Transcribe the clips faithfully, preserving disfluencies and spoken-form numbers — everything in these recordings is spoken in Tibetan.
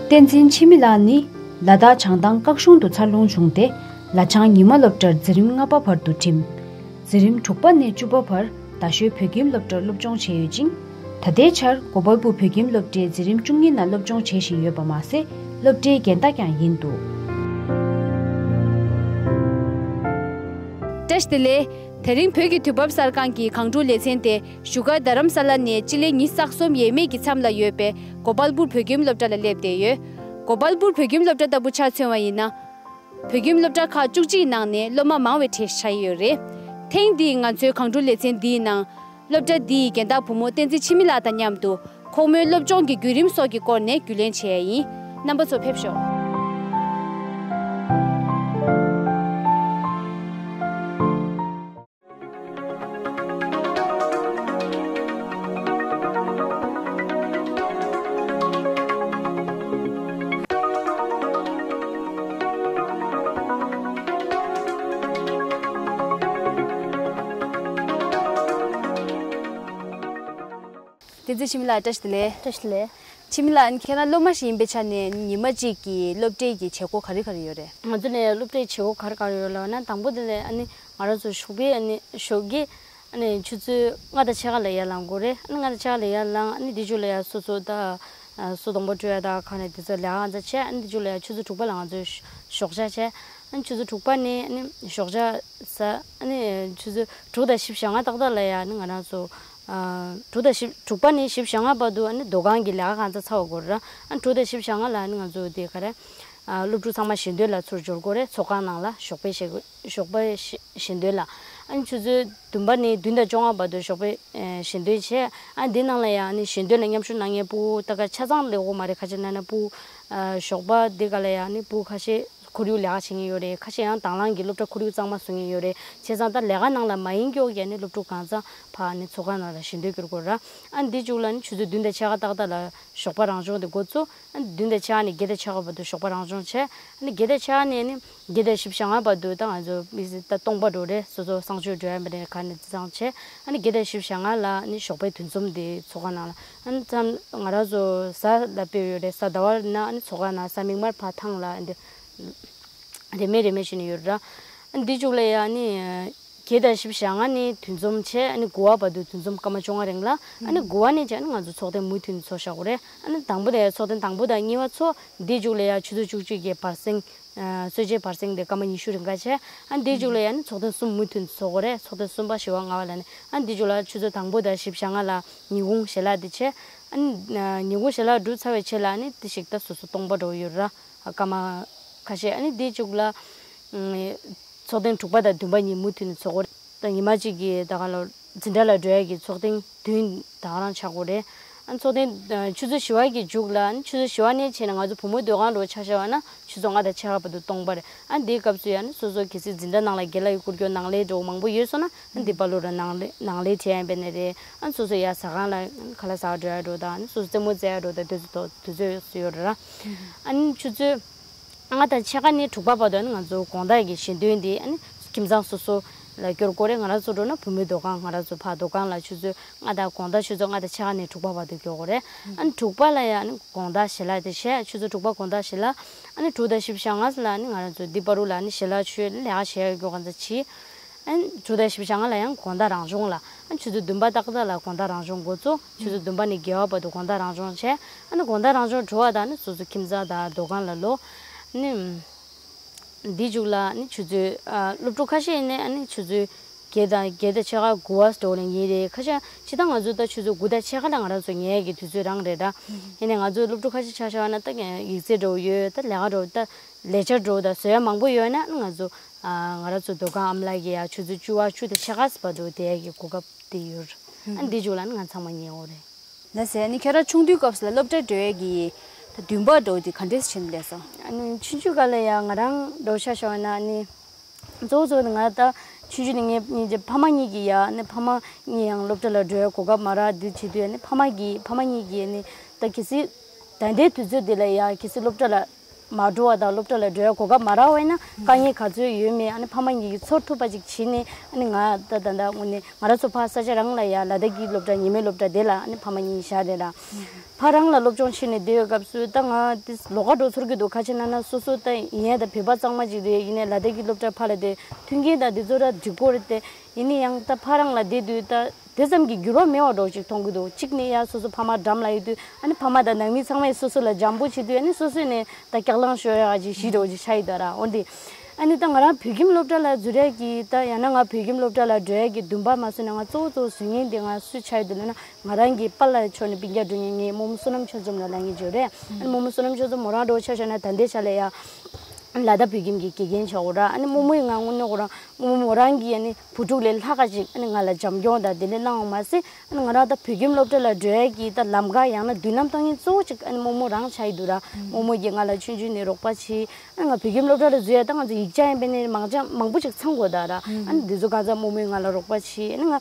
བསྟན་འཛིན་འཆི་མེད་ལགས་ནི་ལ་དྭགས་བྱང་ཐང་སྐྱིད་གཤོངས་དུ་འཚར་ལོངས་བྱུང་སྟེ། ལ་བྱང་ཉི་མ་སློབ་གྲྭར་འཛིན་རིམ་ལྔ་པ་བར་དུ་འགྲིམ། འཛིན་རིམ་དྲུག་པ་ནས་བཅུ་པ་བར་རྡ་ཤོད་བོད་ཁྱིམ་སློབ་གྲྭར་སློབ་སྦྱོང་བྱས་ཡོད་ཅིང་། ད་ལྟའི་ཆར་གོ་པལ་པུར་བོད་ཁྱིམ་སློབ་གྲྭའི་འཛིན་རིམ་བཅུ་གཉིས་ནང་སློབ་སྦྱོང་བྱེད་བཞིན་ཡོད་པ་མ་ཟད། སློབ་གྲྭའི་འགན་བདག་ཀྱང་ཡིན་འདུག་བཀྲ་ཤིས་བདེ་ལེགས། དེ་རིང་བོད་ཀྱི་དུས་བབ་གསར་ཁང་གི་གངས་ཕྲུག་ལེ་ཚན་དེ་བཞུགས་སྒར་རྡ་རམ་ས་ལ་ནས་སྤྱི་ལེ་ཉི་ཤུ་རྩ་གསུམ་ཡས་མས་ཀྱི་མཚམས་ལ་ཡོད་པའི་གོ་པལ་པུར་བོད་ཁྱིམ་སློབ་གྲྭ་ལ་སླེབས་བསྡད་ཡོད། གོ་པལ་པུར་བོད་ཁྱིམ་སློབ་གྲྭ་ལྟ་བུ་ཆ་མཚོན་པ་ཡིན་ན། བོད་ཁྱིམ་སློབ་གྲྭ་ཁག་བཅུ་གཅིག་ནང་ནས་སློབ་མ་མང་བའི་གྲས་ཆགས་ཡོད་རེད། ཐེངས་འདིའི་ང་ཚོའི་གངས་ཕྲུག་ལེ་ཚན་འདིའི་ནང་། སློབ་གྲྭ་འདིའི་འགན་བདག་བུ་མོ་བསྟན་འཛིན་འཆི་མེད་ལགས་དང་མཉམ་དུ་ཁོང་མོའི་སློབ་སྦྱོང་གི་བརྒྱུད་རིམ་སོགས་ཀྱི་སྐོར་ནས་རྒྱུས་ལོན་བྱས་ཡིན། རྣམ་པ་ཚོ་ཕེབས་ཤོག་བསྟན་འཛིན་འཆི་མེད་ལགས། བཀྲ་ཤིས་བདེ་ལེགས། བཀྲ་ཤིས་བདེ་ལེགས། འཆི་མེད་ལགས། ཁྱེད་རང་སློབ་མ་ཞིག་ཡིན་པའི་ཆ་ནས་ཉི་མ་གཅིག་གི་སློབ་གྲྭའི་གི་བྱེད་སྒོ་ག་རེ་ག་རེ་ཡོད་རེད། ང་ཚོ་ནས་སློབ་གྲྭའི་བྱེད་སྒོ་ག་རེ་ག་རེ་ཡོད་ལབ་ན། དང་པོ་དེ་ལས་ཨ་ནི་ང་རང་ཚོ་ཞོགས་པའི་ཨ་ནི་ཞོགས་ཀྱི་ཨ་ནི་ཆུ་ཚོད་ལྔ་དང་ཕྱེད་ཀ་ལ་ཡར་ལངས་དགོས་རེད། ཨ་ནི་ལྔ་དང་ཕྱེད་ཀ་ལ་ཡར་ལངས། ཨ་ནི་དེ་མཇུག་ལ་ཡར་སོ་སོ་ད་སོ་སྡོང་པོ་བཀྲུ་ཡ་ད་ག་ནས་དེ་ཚོ་ལས་ཀ་གང་ག་བྱས། ཨ་ནི་དེ་མཇུག་ལ་ཡར་ཆུ་ཚོད་དྲུག་པ་ལ་ང་ཚོ་ཞོགས་ཇ་བྱས། ཨ་ནི་ཆུ་ཚོད་དྲུག་པ་ནས་ཨ་ནི་ཞོགས་ཇ་ཟ། ཨ་ནི་ཆུ་ཚོད་དྲུག་དང་བཞི་བཅུ་ཞེ་ལྔ་ཏག་ཏག་ལ་ཡར་ཨ་ནི་ང་རང་ཚོ་ཨ་དྲུག་དང་བཞི་དྲུག་པ་ནས་བཞི་བཅུ་ཞེ་ལྔ་བར་དུ་ཨ་ནི་འདུ་ཁང་གི་ལས་ཀ་གང་ག་ཚར་བ་དགོས་རེད། ཨ་ནི་དྲུག་དང་བཞི་བཅུ་ཞེ་ལྔ་ལ་ཨ་ནི་ང་ཚོ་དེ་ག་རེ་ཨ་སློབ་ཕྲུག་ཚང་མ་ཞལ་འདོན་ལ་ཚུར་འབྱོར་དགོས་རེད། ཚོགས་ཁང་ནང་ལ་ཞོགས་པའི་ཞལ་ཞོགས་པའི་ཞལ་ཞལ་འདོན་ལ། ཨ་ནི་ཆུ་ཚོད་བདུན་པ་ནས་བདུན་དང་བཅོ་ལྔ་བར་དུ་ཞོགས་པའི་ཨ་ཞལ་འདོན་བྱས། ཨ་ནི་འདི་ནང་ལ་ཡང་ཨ་ནི་ཞལ་འདོན་ལ་མཉམ་ཞུགས་གནང་མཁན་ཕྲུ་གུ་ད་ག་ཆ་ཚང་ལས་འགོ་མ་རེད། ཁ་ཤས་ན་ན་ཕྲུ་གུ་ཨ་ཞོགས་པ་འདི་ག་ལ་ཡང་ཨ་ནི་ཕྲུ་གུ་ཁ་ཤས་ཁོར་ཡུག་ལས་ཀ་བྱེད་མཁན་ཡོད་རེད། ཁ་ཤས་ཡང་དང་བླངས་ཀྱི་སློབ་གྲྭ་ཁོར་ཡུག་གཙང་མ་བཟོ་མཁན་ཡོད་རེད། བྱས་ཙང་ད་ལས་ཀ་ནང་ལ་མ་ཡིན་མཁན་གྱི་ཨ་ནི་སློབ་ཕྲུག་གང་ཚང་ཕར་ཨ་ནི་ཚོགས་ཁང་ནང་ལ་ཞལ་འདོན་བསྐྱུར་དགོས་ར། ཨ་ནི་འདི་མཇུག་ལ་ཨ་ནི་ཆུ་ཚོད་བདུན་དང་ཕྱེད་ཀ་ཏག་ཏག་ལ་ཞོགས་པ་རང་སྦྱོང་དེ་འགོ་བཙུགས། ཨ་ནི་བདུན་དང་ཕྱེད་ཀ་ནས་བརྒྱད་དང་ཕྱེད་ཀ་བར་དུ་ཞོགས་པ་རང་སྦྱོང་བྱས། ཨ་ནི་བརྒྱད་དང་ཕྱེད་ཀ་ནས་ཨ་ནི་བརྒྱད་དང་བཞི་བཅུ་ཞེ་ལྔ་བར་དུ་ད་ང་ཚོ་མི་ཚེ་ད་སྟོང་པ་འགྲོ་རེད། སོ་སོ་གསང་སྤྱོད་འགྲོ་ཡ་མི་རེད། ག་ནས་བྱས་ཙང་བྱས། ཨ་ནི་བརྒྱད་དང་བཞི་བཅུ་ཞེ་ལྔ་ལ་ཨ་ནི་ཞོགས་པའི་འདུ་འཛོམས་དེ་ཚོགས་ཁང་ནང་ལ། ཨ་ནི་མཚམས་ང་རང་ཚོ་གཟའ་ལ་དཔེ་ཡོད་རེད། གཟའ་ཟླ་བ་ན་ཨ་ནི་ཚོགས་ཁང་ནང་། གཟའ་མིག་དམར་ཕར་ཐང་ལ་ཨ་ནི་རེས་མོས་རེས་མོས་བྱས་ནས་ཡོད་རེད། ཨ་ནི་འདི་མཇུག་ལ་ཡ་ཨ་ནི་བརྒྱད་དང་བཞི་བཅུ་ཞེ་ལྔ་ནས་འདུ་འཛོམས་བྱས། ཨ་ནི་དགུ་པ་བར་དུ་འདུ་འཛོམས་སྐར་མ་བཅོ་ལྔ་རིང་ལ། ཨ་ནི་དགུ་པ་ནས་བྱས་ཨ་ནི་ང་ཚོ་ཚོགས་ཐེངས་མུ་མཐུད་ནས་ཚོགས་བཞག་དགོས་རེད། ཨ་ནི་དང་པོ་དེ་ཚོགས་ཐེངས་དང་པོ་དང་གཉིས་པ་ཚོགས། འདི་མཇུག་ལ་ཡ་ཆུ་ཚོད་བཅུ་གཅིག་གི་བར་གསེང་ཨ་གསོལ་ཇའི་བར་གསེང་དེ་སྐར་མ་ཉི་ཤུ་རིང་ག་བྱས། ཨ་ནི་འདི་མཇུག་ལ་ཡ་ཨ་ནི་ཚོགས་ཐེངས་གསུམ་མུ་མཐུད་ནས་ཚོགས་དགོས་རེད། ཚོགས་ཐེངས་གསུམ་པ་བཞི་པ་ལྔ་པ་ལ་ནི། ཨ་ནི་འདི་མཇུག་ལ་ཆུ་ཚོད་དང་པོ་དང་བཞི་བཅུ་ཞེ་ལྔ་ལ་ཉིན་གུང་ཞལ་ལག་དེ་བྱས། ཨ་ནི་ཉིན་གུང་ཞལ་ལག་གྲུབ་ཚར་བའི་རྗེས་ལ་ཨ་ནི་དེ་ཞིག་ད་སོ་སོ་སྟོང་པ་འགྲོ་ཡོད་ར། སྐར་མ་ཁ་ཤས། ཨ་ནི་དེའི་མཇུག་ལ་ཚོགས་ཐེངས་དྲུག་པ་དང་བདུན་པ་གཉིས་མུ་མཐུད་ནས་ཚོགས་དགོས་རེད། ད་ཉི་མ་གཅིག་གི་ད་ག་ལ་འཛིན་གྲྭ་ལ་འགྲོ་ཡ་གི་ཚོགས་ཐེངས་བདུན་ད་ག་རང་ཆགས་དགོས་རེད། ཨ་ནི་ཚོགས་ཐེངས་ཆུ་ཚོད་བཞི་པ་གི་མཇུག་ལ། ཨ་ནི་ཆུ་ཚོད་བཞི་པ་ནས་བྱས་ནས་ང་ཚོ་བུ་མོའི་སྡོད་ཁང་འདྲ་བོ་ཆ་བཞག་པ་ན་ཆུ་ཚོད་ལྔ་དང་ཕྱེད་ཀ་བར་དུ་སྟོང་པ་རེད། ཨ་ནི་དེའི་སྐབས་སུ་ཡ་ཨ་ནི་སོ་སོ་གལ་སྲིད་འཛིན་གྲྭ་ནང་ལ་རྒན་ལགས་ཀྱི་སྐུ་སྐྱོན་གནང་ལེན་འདྲ་བོ་མང་པོ་ཡོད་སོང་ན། ཨ་ནི་འདི་པར་ལོག་ར་གནང་ལེན་གནང་ལེན་བྱེད་ཡ་ཡིན་པ་ནི་རེད། ཨ་ནི་སོ་སོ་ཡ་ཟ་ཁང་ལ་ཁ་ལག་ཟ་བར་འགྲོ་ཡ་འདྲ་བོ་དང་། ཨ་ནི་སོ་སོ་རྩེད་མོ་རྩེ་ཡ་འདྲ་བོ་དང་། དེ་ཚོ་དེ་ཚོ་ཡོད་རེད་ར། ཨ་ནི་ཆུ་ཚོད་ལྔ་དང་ཕྱེད་ཀ་ནས་དྲུག་པ་བར་དུ་ཨ་ནི་ང་ཚོ་དགོང་དག་གི་ཞལ་འདོན་དེ་ཨ་ནི་ཁྱིམ་ཚང་སོ་སོ་ལ་སྐྱོར་དགོས་རེད། ང་རང་ཚོ་འགྲོ་ན་བུ་མོའི་སྡོད་ཁང་། ང་རང་ཚོ་ཕར་སྡོད་ཁང་ལ་ཆུ་ཚོད་ལྔ་དང་། དགོང་དག་ཆུ་ཚོད་ལྔ་དང་ཕྱེད་ཀ་ནས་དྲུག་པ་བར་དུ་སྐྱོར་དགོས་རེད། ཨ་ནི་དྲུག་པ་ལ་ཡ་ཨ་ནི་དགོང་དག་ཞལ་ལག་དེ་བྱས། ཆུ་ཚོད་དྲུག་པ་དགོང་དག་ཞལ་ལག། ཨ་ནི་དྲུག་དང་བཞི་བཅུ་ཞེ་ལྔ་ལ་ཨ་ནི་ང་རང་ཚོ་འདི་པར་རུ་ལ་ཨ་ནི་ཞལ་ལག་མཆོད་ལས་ཀ་བྱེད་ཡ་ཡོད་མཁན་ཚོ་བྱས། ཨ་ནི་དྲུག་དང་བཞི་བཅུ་ཞེ་ལྔ་ལ་ཡང་དགོང་དག་རང་སྦྱོང་ལ། ཨ་ནི་ཆུ་ཚོད་བདུན་པ་ཏག་ཏག་ལ་དགོང་དག་རང་སྦྱོང་འགོ་བཙུགས། ཆུ་ཚོད་བདུན་པ་ནས་བརྒྱད་པ་བར་དུ་དགོང་དག་རང་སྦྱོང་བྱས། ཨ་ནི་དགོང་དག་རང་སྦྱོང་གྲོལ་བ་དང་ཨ་ནི་སོ་སོ་ཁྱིམ་ཚང་དང་སྡོད་ཁང་ལ་ལོག། ཨ་ནི་འདིའི་མཇུག་ལ་ཨ་ནི་ཆུ་ཚོད་ཨ་སློབ་ཕྲུག་ཁ་ཤས་ཡིན་ནའི་ཨ་ནི་ཆུ་ཚོད་བརྒྱད་དང་བརྒྱད་དང་ཕྱེད་ཀ་དགུ་པ་འདྲ་བོ་ལ་ཉལ་རེད། ཁ་ཤས་ཇི་ལྟར་ང་ཚོ་ད་ཆུ་ཚོད་དགུ་དང་ཕྱེད་ཀ་ལ་ང་རང་ཚོ་ཉལ་ཡ་གི་དུས་ཚོད་རང་རེད་ར། ཡིན་ནའི་ང་ཚོའི་སློབ་ཕྲུག་ཁ་ཤས་ཆ་བཞག་ན་ད་ཡིག་ཚད་འདྲ་བོ་ཡོད། ད་ལས་ཀ་འདྲ་བོ། ད་ལས་འཆར་འདྲ་བོ། ད་བཟོ་ཡ་མང་པོ་ཡོད་ན་ཨ་ནི་ང་ཚོ་ཨ་ང་རང་ཚོ་སྡོད་ཁང་ཨ་མ་ལགས་ཀྱིས་ཡ་ཆུ་ཚོད་བཅུ་པ་བཅུ་དང་ཕྱེད་ཀ་བར་དུ་བསྡད་ཡ་གི་གོ་སྐབས་དེ་ཡོད། ཨ་ནི་འདིའི་མཇུག་ལ་ཨ་ནི་ང་ཚང་མ་ཉལ་ཡོད་རེད། ལགས་སེ། ཨ་ནི་ཁྱེད་རང་ཆུང་དུས་སྐབས་སུ་ལ་སློབ་གྲྭར་འགྲོ་ཡས་ཀྱི་ད་འདུན་པ་འདྲ་བོ་དེ་ག་འདྲས་བྱས་ནས་སླེབས་སོང་། ཨ་ནི་ཆུང་ཆུང་སྒང་ལ་ཡ་ང་རང་འདྲ་བོ་ཆ་བཞག་ན་ཨ་ནི་གཙོ་བོ་གཙོ་བོ་ནི་ང་ད་ཆུང་ཆུང་ནས་ངའི་ངའི་ཕ་མ་གཉིས་ཀྱིས་ཡ། ཨ་ནི་ཕ་མ་གཉིས་ཡང་སློབ་གྲྭ་ལ་འགྲོ་ཡས་གོ་སྐབས་མ་རག་དུས་བྱེད་དུས། ཨ་ནི་ཕ་མ་གིས་ཕ་མ་གཉིས་ཀྱིས་ཨ་ནི་ད་གལ་སྲིད་ད་ལྟའི་དུས་ཚོད་འདི་ལ་ཡ་གལ་སྲིད་སློབ་གྲྭ་ལ་ མ་འགྲོ་བ་དང་སློབ་གྲྭ་ལ་འགྲོ་ཡ་གོ་སྐབས་མ་རག་པ་ཡིན་ན་དཀའ་ངལ་ག་ཚོད་ཡོད་མེད་ཨ་ནི་ཕ་མ་གཉིས་ཀྱིས་ཚོར་ཐུབ་པ་ཅིག་བྱས་ནས། ཨ་ནི་ང་ད་ད་ད་དངོས་གནས་ང་རང་ཚོ་ཕ་ས་ཆ་རང་ལ་ཡ་ལ་དྭགས་ཀྱི་སློབ་གྲྭ་ཉི་མའི་སློབ་གྲྭ་དེ་ལ་ཨ་ནི་ཕ་མ་གཉིས་བཞག་རེད་ལ། ཕ་རང་ལ་སློབ་སྦྱོང་བྱས་ནས་བསྡད་ཡོད་སྐབས་སུ་ད་ང་དེ་ལོགས་ཀ་འགྲོ་ཚོར་གྱི་འདུག་ག་ཅི་ན་ན་སོ་སོ་ད་ཡིན་ཡ་ད་བོད་པ་གཙང་མ་ཅིག་རེད། ཡིན་ནའི་ལ་དྭགས་ཀྱི་སློབ་གྲྭ་ཕ་ལ་དེ་མཐུན་རྐྱེན་དང་དེ་ཚོ་ར་འགྲིག་པོ་རེད་དེ། ཡིན་ནའི་ཡང་ད་ཕ་རང་ལ་བསྡད་དུས་ད་དེ་ཙམ་གྱི་འགྱུར་བ་མེད་པ་འདྲ་ཅིག་མཐོང་གི་འདུག་གཅིག་ནས་ཡ་སོ་སོ་ཕ་མ་འགྲམ་ལ་ཡོད་དུས་ཨ་ནི་ཕ་མ་དང་ནང་མི་ཚང་མས་སོ་སོ་ལ་འཇམ་པོ་བྱེད་དུས་ཨ་ནི་སོ་སོ་ནས་ད་སྐྱག་ལང་ཤོར་ཡག་ཅིག་ཞི་འདྲ་ཅིག་ཆགས་ཡོད་ད་ར། འོན་ཏེ་ཨ་ནི་ད་ང་རང་བོད་ཁྱིམ་སློབ་གྲྭ་ལ་འཛུལ་ཡག་གི་ད་ཡང་ན་ང་བོད་ཁྱིམ་སློབ་གྲྭ་ལ་འགྲོ་ཡག་གི་འདུན་པ་མ་བཟུང་ན་ང་གཙོ་བོ་གཙོ་བོ་བཟོ་མཁན་དེ་ང་སུ་ཆགས་ཡོད་འདུག་ལབ་ན། ང་རང་གི་པཱ་ལགས་ཕྱོགས་ནས་སྤུན་ཀྱག་འགྲོ་མཁན་ངའི་རྨོ་མོ་བསོད་ནམས་ཆོས་འཛོམས་ལ་ལབ་མཁན་ཅིག་ཡོད་རེད། ཨ་ནི་རྨོ་མོ་བསོད་ནམས་ཆོས་འཛོམས་མོ་རང་འདྲ་བོ་ཆ་བཞག་ན་ད་ལྟའི་ཆ་ལ་ཡ་ལ་དྭགས་བོད་ཁྱིམ་གྱི་དགེ་རྒན་ཆགས་ཡོད་ར། ཨ་ནི་རྨོ་མོས་ང་དངོས་གནས་ཁོ་རང་རྨོ་མོ་རང་གིས་ཨ་ནི་བུ་ཕྲུག་ལས་ལྷག་ག་ཅིག་ཨ་ནི་ང་ལ་བྱམས་སྐྱོང་དང་དེ་འདྲ་གནང་བ་མ་ཟད། ཨ་ནི་ང་རང་ད་བོད་ཁྱིམ་སློབ་གྲྭ་ལ་འགྲོ་ཡག་གི་ད་ལམ་ཁ་ཡང་ན་མདུན་ལམ་བཏང་མཁན་གཙོ་བོ་གཅིག་ཨ་ནི་རྨོ་མོ་རང་ཆགས་ཡོད་འདུག་ར། རྨོ་མོ་གིས་ང་ལ་ཆུང་ཆུང་ནས་རོགས་པ་བྱས། ཨ་ནི་ང་བོད་ཁྱིམ་སློབ་གྲྭ་ལ་འཛུལ་ཡ་ད་ང་ཚོ་ཡིག་ཆ་ཡིན་པ་ནས་མང་ཆ་མང་པོ་ཅིག་ཚང་དགོས་ད་ར། ཨ་ནི་འདི་ཚོ་གང་ཚང་རྨོ་མོས་ང་ལ་རོགས་པ་བྱས། ཨ་ནི་ང་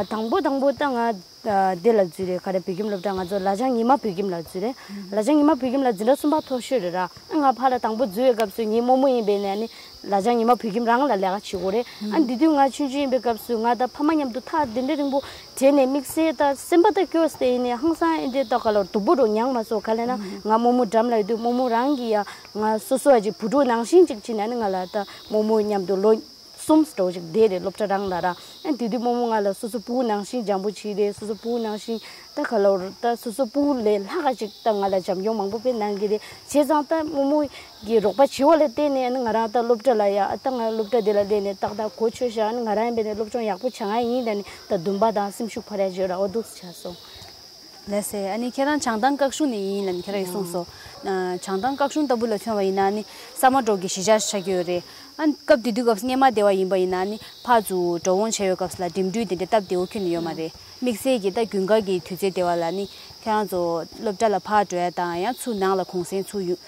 དང་པོ་དང་པོ་ད་ང་དེ་ལ་འཛུལ་རེད། ག་རེ་བོད་ཁྱིམ་སློབ་གྲྭ་ང་ཚོ་ལ་བྱང་ཉི་མ་བོད་ཁྱིམ་ལ་འཛུལ་རེད། ལ་བྱང་ཉི་མ་བོད་ཁྱིམ་ལ་འཛིན་གྲྭ་གསུམ་པ་མཐོ་ཤོས་རེད་ར། ང་ཕར་ལ་དང་པོ་འཛུལ་བའི་སྐབས་སུ་ངའི་རྨོ་མོ་ཡིན་པས་ནས་ནི་ལ་བྱང་ཉི་མ་བོད་ཁྱིམ་རང་ལ་ལས་ཀ་བྱེད་དགོས་རེད། ཨ་འདི་དུས་ང་ཆུང་ཆུང་ཡིན་པའི་སྐབས་སུ་ང་དང་ཕ་མ་མཉམ་དུ་ཐག་དེ་འདྲ་རིང་པོ་བྲལ་ནས་དམིགས་བསལ་ད་སེམས་པ་ད་སྐྱོ་སྟེ་ཡིན་ནས་ཧང་སང་ཨེ་འདྲའི་ད་ག་ལ་སྡུག་པོ་རུ་མྱངས་མ་སོང་། ག་ལས་ན་ང་རྨོ་མོ་འགྲམ་ལ་ཡོད་དུས་རྨོ་མོ་རང་གིས་ཡ་ང་སོ་སོ་ཨ་ཅིག་བུ་ཕྲུག་ནང་བཞིན་ཅིག་བྱས་ནས་ནི་ང་ལ་ད་རྨོ་མོ་མཉམ་དུ་ལོ་གསུམ་འགྲོ་ཅིག་བསྡད་རེད་སློབ་གྲྭ་རང་ལ་ར། ཨ་དེ་དུས་རྨོ་མོ་ང་ལ་སོ་སོ་སྤུ་གུ་ནང་བཞིན་འཇམ་པོ་བྱས་རེད། སོ་སོ་སྤུ་གུ་ནང་བཞིན་ད་ག་ལ་བར་ད་སོ་སོ་སྤུ་གུ་ལས་ལྷག་ག་ཅིག་ད་ང་ལ་བྱམས་སྐྱོང་མང་པོ་དཔེ་གནང་གི་རེད། བྱས་ཙང་ད་རྨོ་མོ་གི་རོགས་པ་བྱེད་པ་ལ་བརྟེན་ནས་ཨ་ནི་ང་རང་ད་སློབ་གྲྭ་ལ་ཡ་ཨ་ད་ང་སློབ་གྲྭ་དེ་ལ་སླེབས་ནས་ཏག་ཏག་གོ་ཆོད་བཞག་ཨ་ནི་ང་རང་ཡིན་པས་ནས་སློབ་སྦྱོང་ཡག་པོ་བྱ་ང་ཡིན་ད་ནི་ད་འདུན་པ་དང་སེམས་ཤུགས་འཕར་ཡ་བརྗོད་ར་འོ་འདུག་བྱས་སོང་། ལགས་སེ། ཨ་ནི་ཁྱེད་རང་བྱང་ཐང་སྐྱིད་གཤོངས་ནས་ཡིན་ལབ་ནས་ཁྱེད་རང་གིས་གསུངས་སོང་། ཨ་བྱང་ཐང་སྐྱིད་གཤོངས་ལྟ་བུ་ལ་མཚོན་པ་ཡིན་ན་ནི་ས་མ་འབྲོག་གི་གཞིས་ཆགས་ཆགས་ཀྱི་ཡོད་རེད། ཨ་སྐབས་དེ་དུས་སྐབས་སྔས་མ་སྡེ་བ་ཡིན་པ་ཡིན་ན་ནི་ཕར་ཚུར་འགྲོ་འོང་བྱས་ཡོད་སྐབས་ལ་འགྲིམ་འགྲུལ་དེ་འདྲ་སྟབས་བདེ་བོ་ཁྱོན་ནས་ཡོད་མ་རེད། དམིགས་བསལ་གྱི་ད་དགུན་ཁ་གི་དུས་ཚོད་སྡེ་བ་ལ་ནི་ཁྱེད་རང་ཚོ་སློབ་གྲྭ་ལ་ཕར་འགྲོ་ཡ་དང་ཡང་ཚུར་ནང་ལ་གུང་སེང་ཚུར་ཡོང་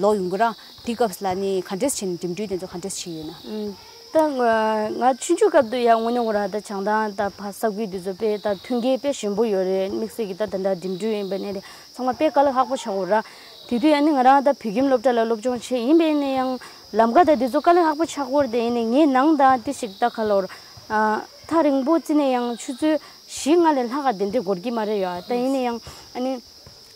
ལོག་ཡོང་གི་ར། དེ་སྐབས་ལ་ནི་ག་འདྲས་བྱས་ནས་འགྲིམ་འགྲུལ་དེ་ཚོ་ག་འདྲས་བྱས་ཡོད་ན། ད་ང་ང་ཆུང་ཆུང་སྐབས་དུ་ཡང་དངོས་གནས་ཁོ་རང་ད་བྱང་ཐང་ད་ཕ་ས་ཁུལ་དེ་ཚོ་དཔེ་ད་མཐུན་རྐྱེན་དཔེ་ཞན་པོ་ཡོད་རེད། དམིགས་བསལ་གྱི་ད་ད་ལྟ་འགྲིམ་འགྲུལ་ཡིན་པ་ནས་རེད། ཚང་མ་དཔེ་དཀའ་ལས་ཁག་པོ་ཆགས་ཡོད་ར། དེ་དུས་ཡང་ནི་ང་རང་ད་བོད་ཁྱིམ་སློབ་གྲྭ་ལ་སློབ་སྦྱོང་བྱས་ཡིན་པས་ནས་ཡང་ལམ་ཁ་ད་དེ་ཚོ་དཀའ་ལས་ཁག་པོ་ཆགས་ཡོད་རེད་དེ། ཡིན་ནས་ངའི་ནང་ད་དེ་ཞིག་ད་ག་ལོར་ཐག་རིང་པོ་བརྩིས་ནས་ཡང་ཆུ་ཚོད་བཞི་ལྔ་ལས་ལྷག་ག་དེ་འདྲའི་འགོར་གྱི་མ་རེད་ཡ། ད་ཡིན་ནས་ཡང་ཨ་ནི།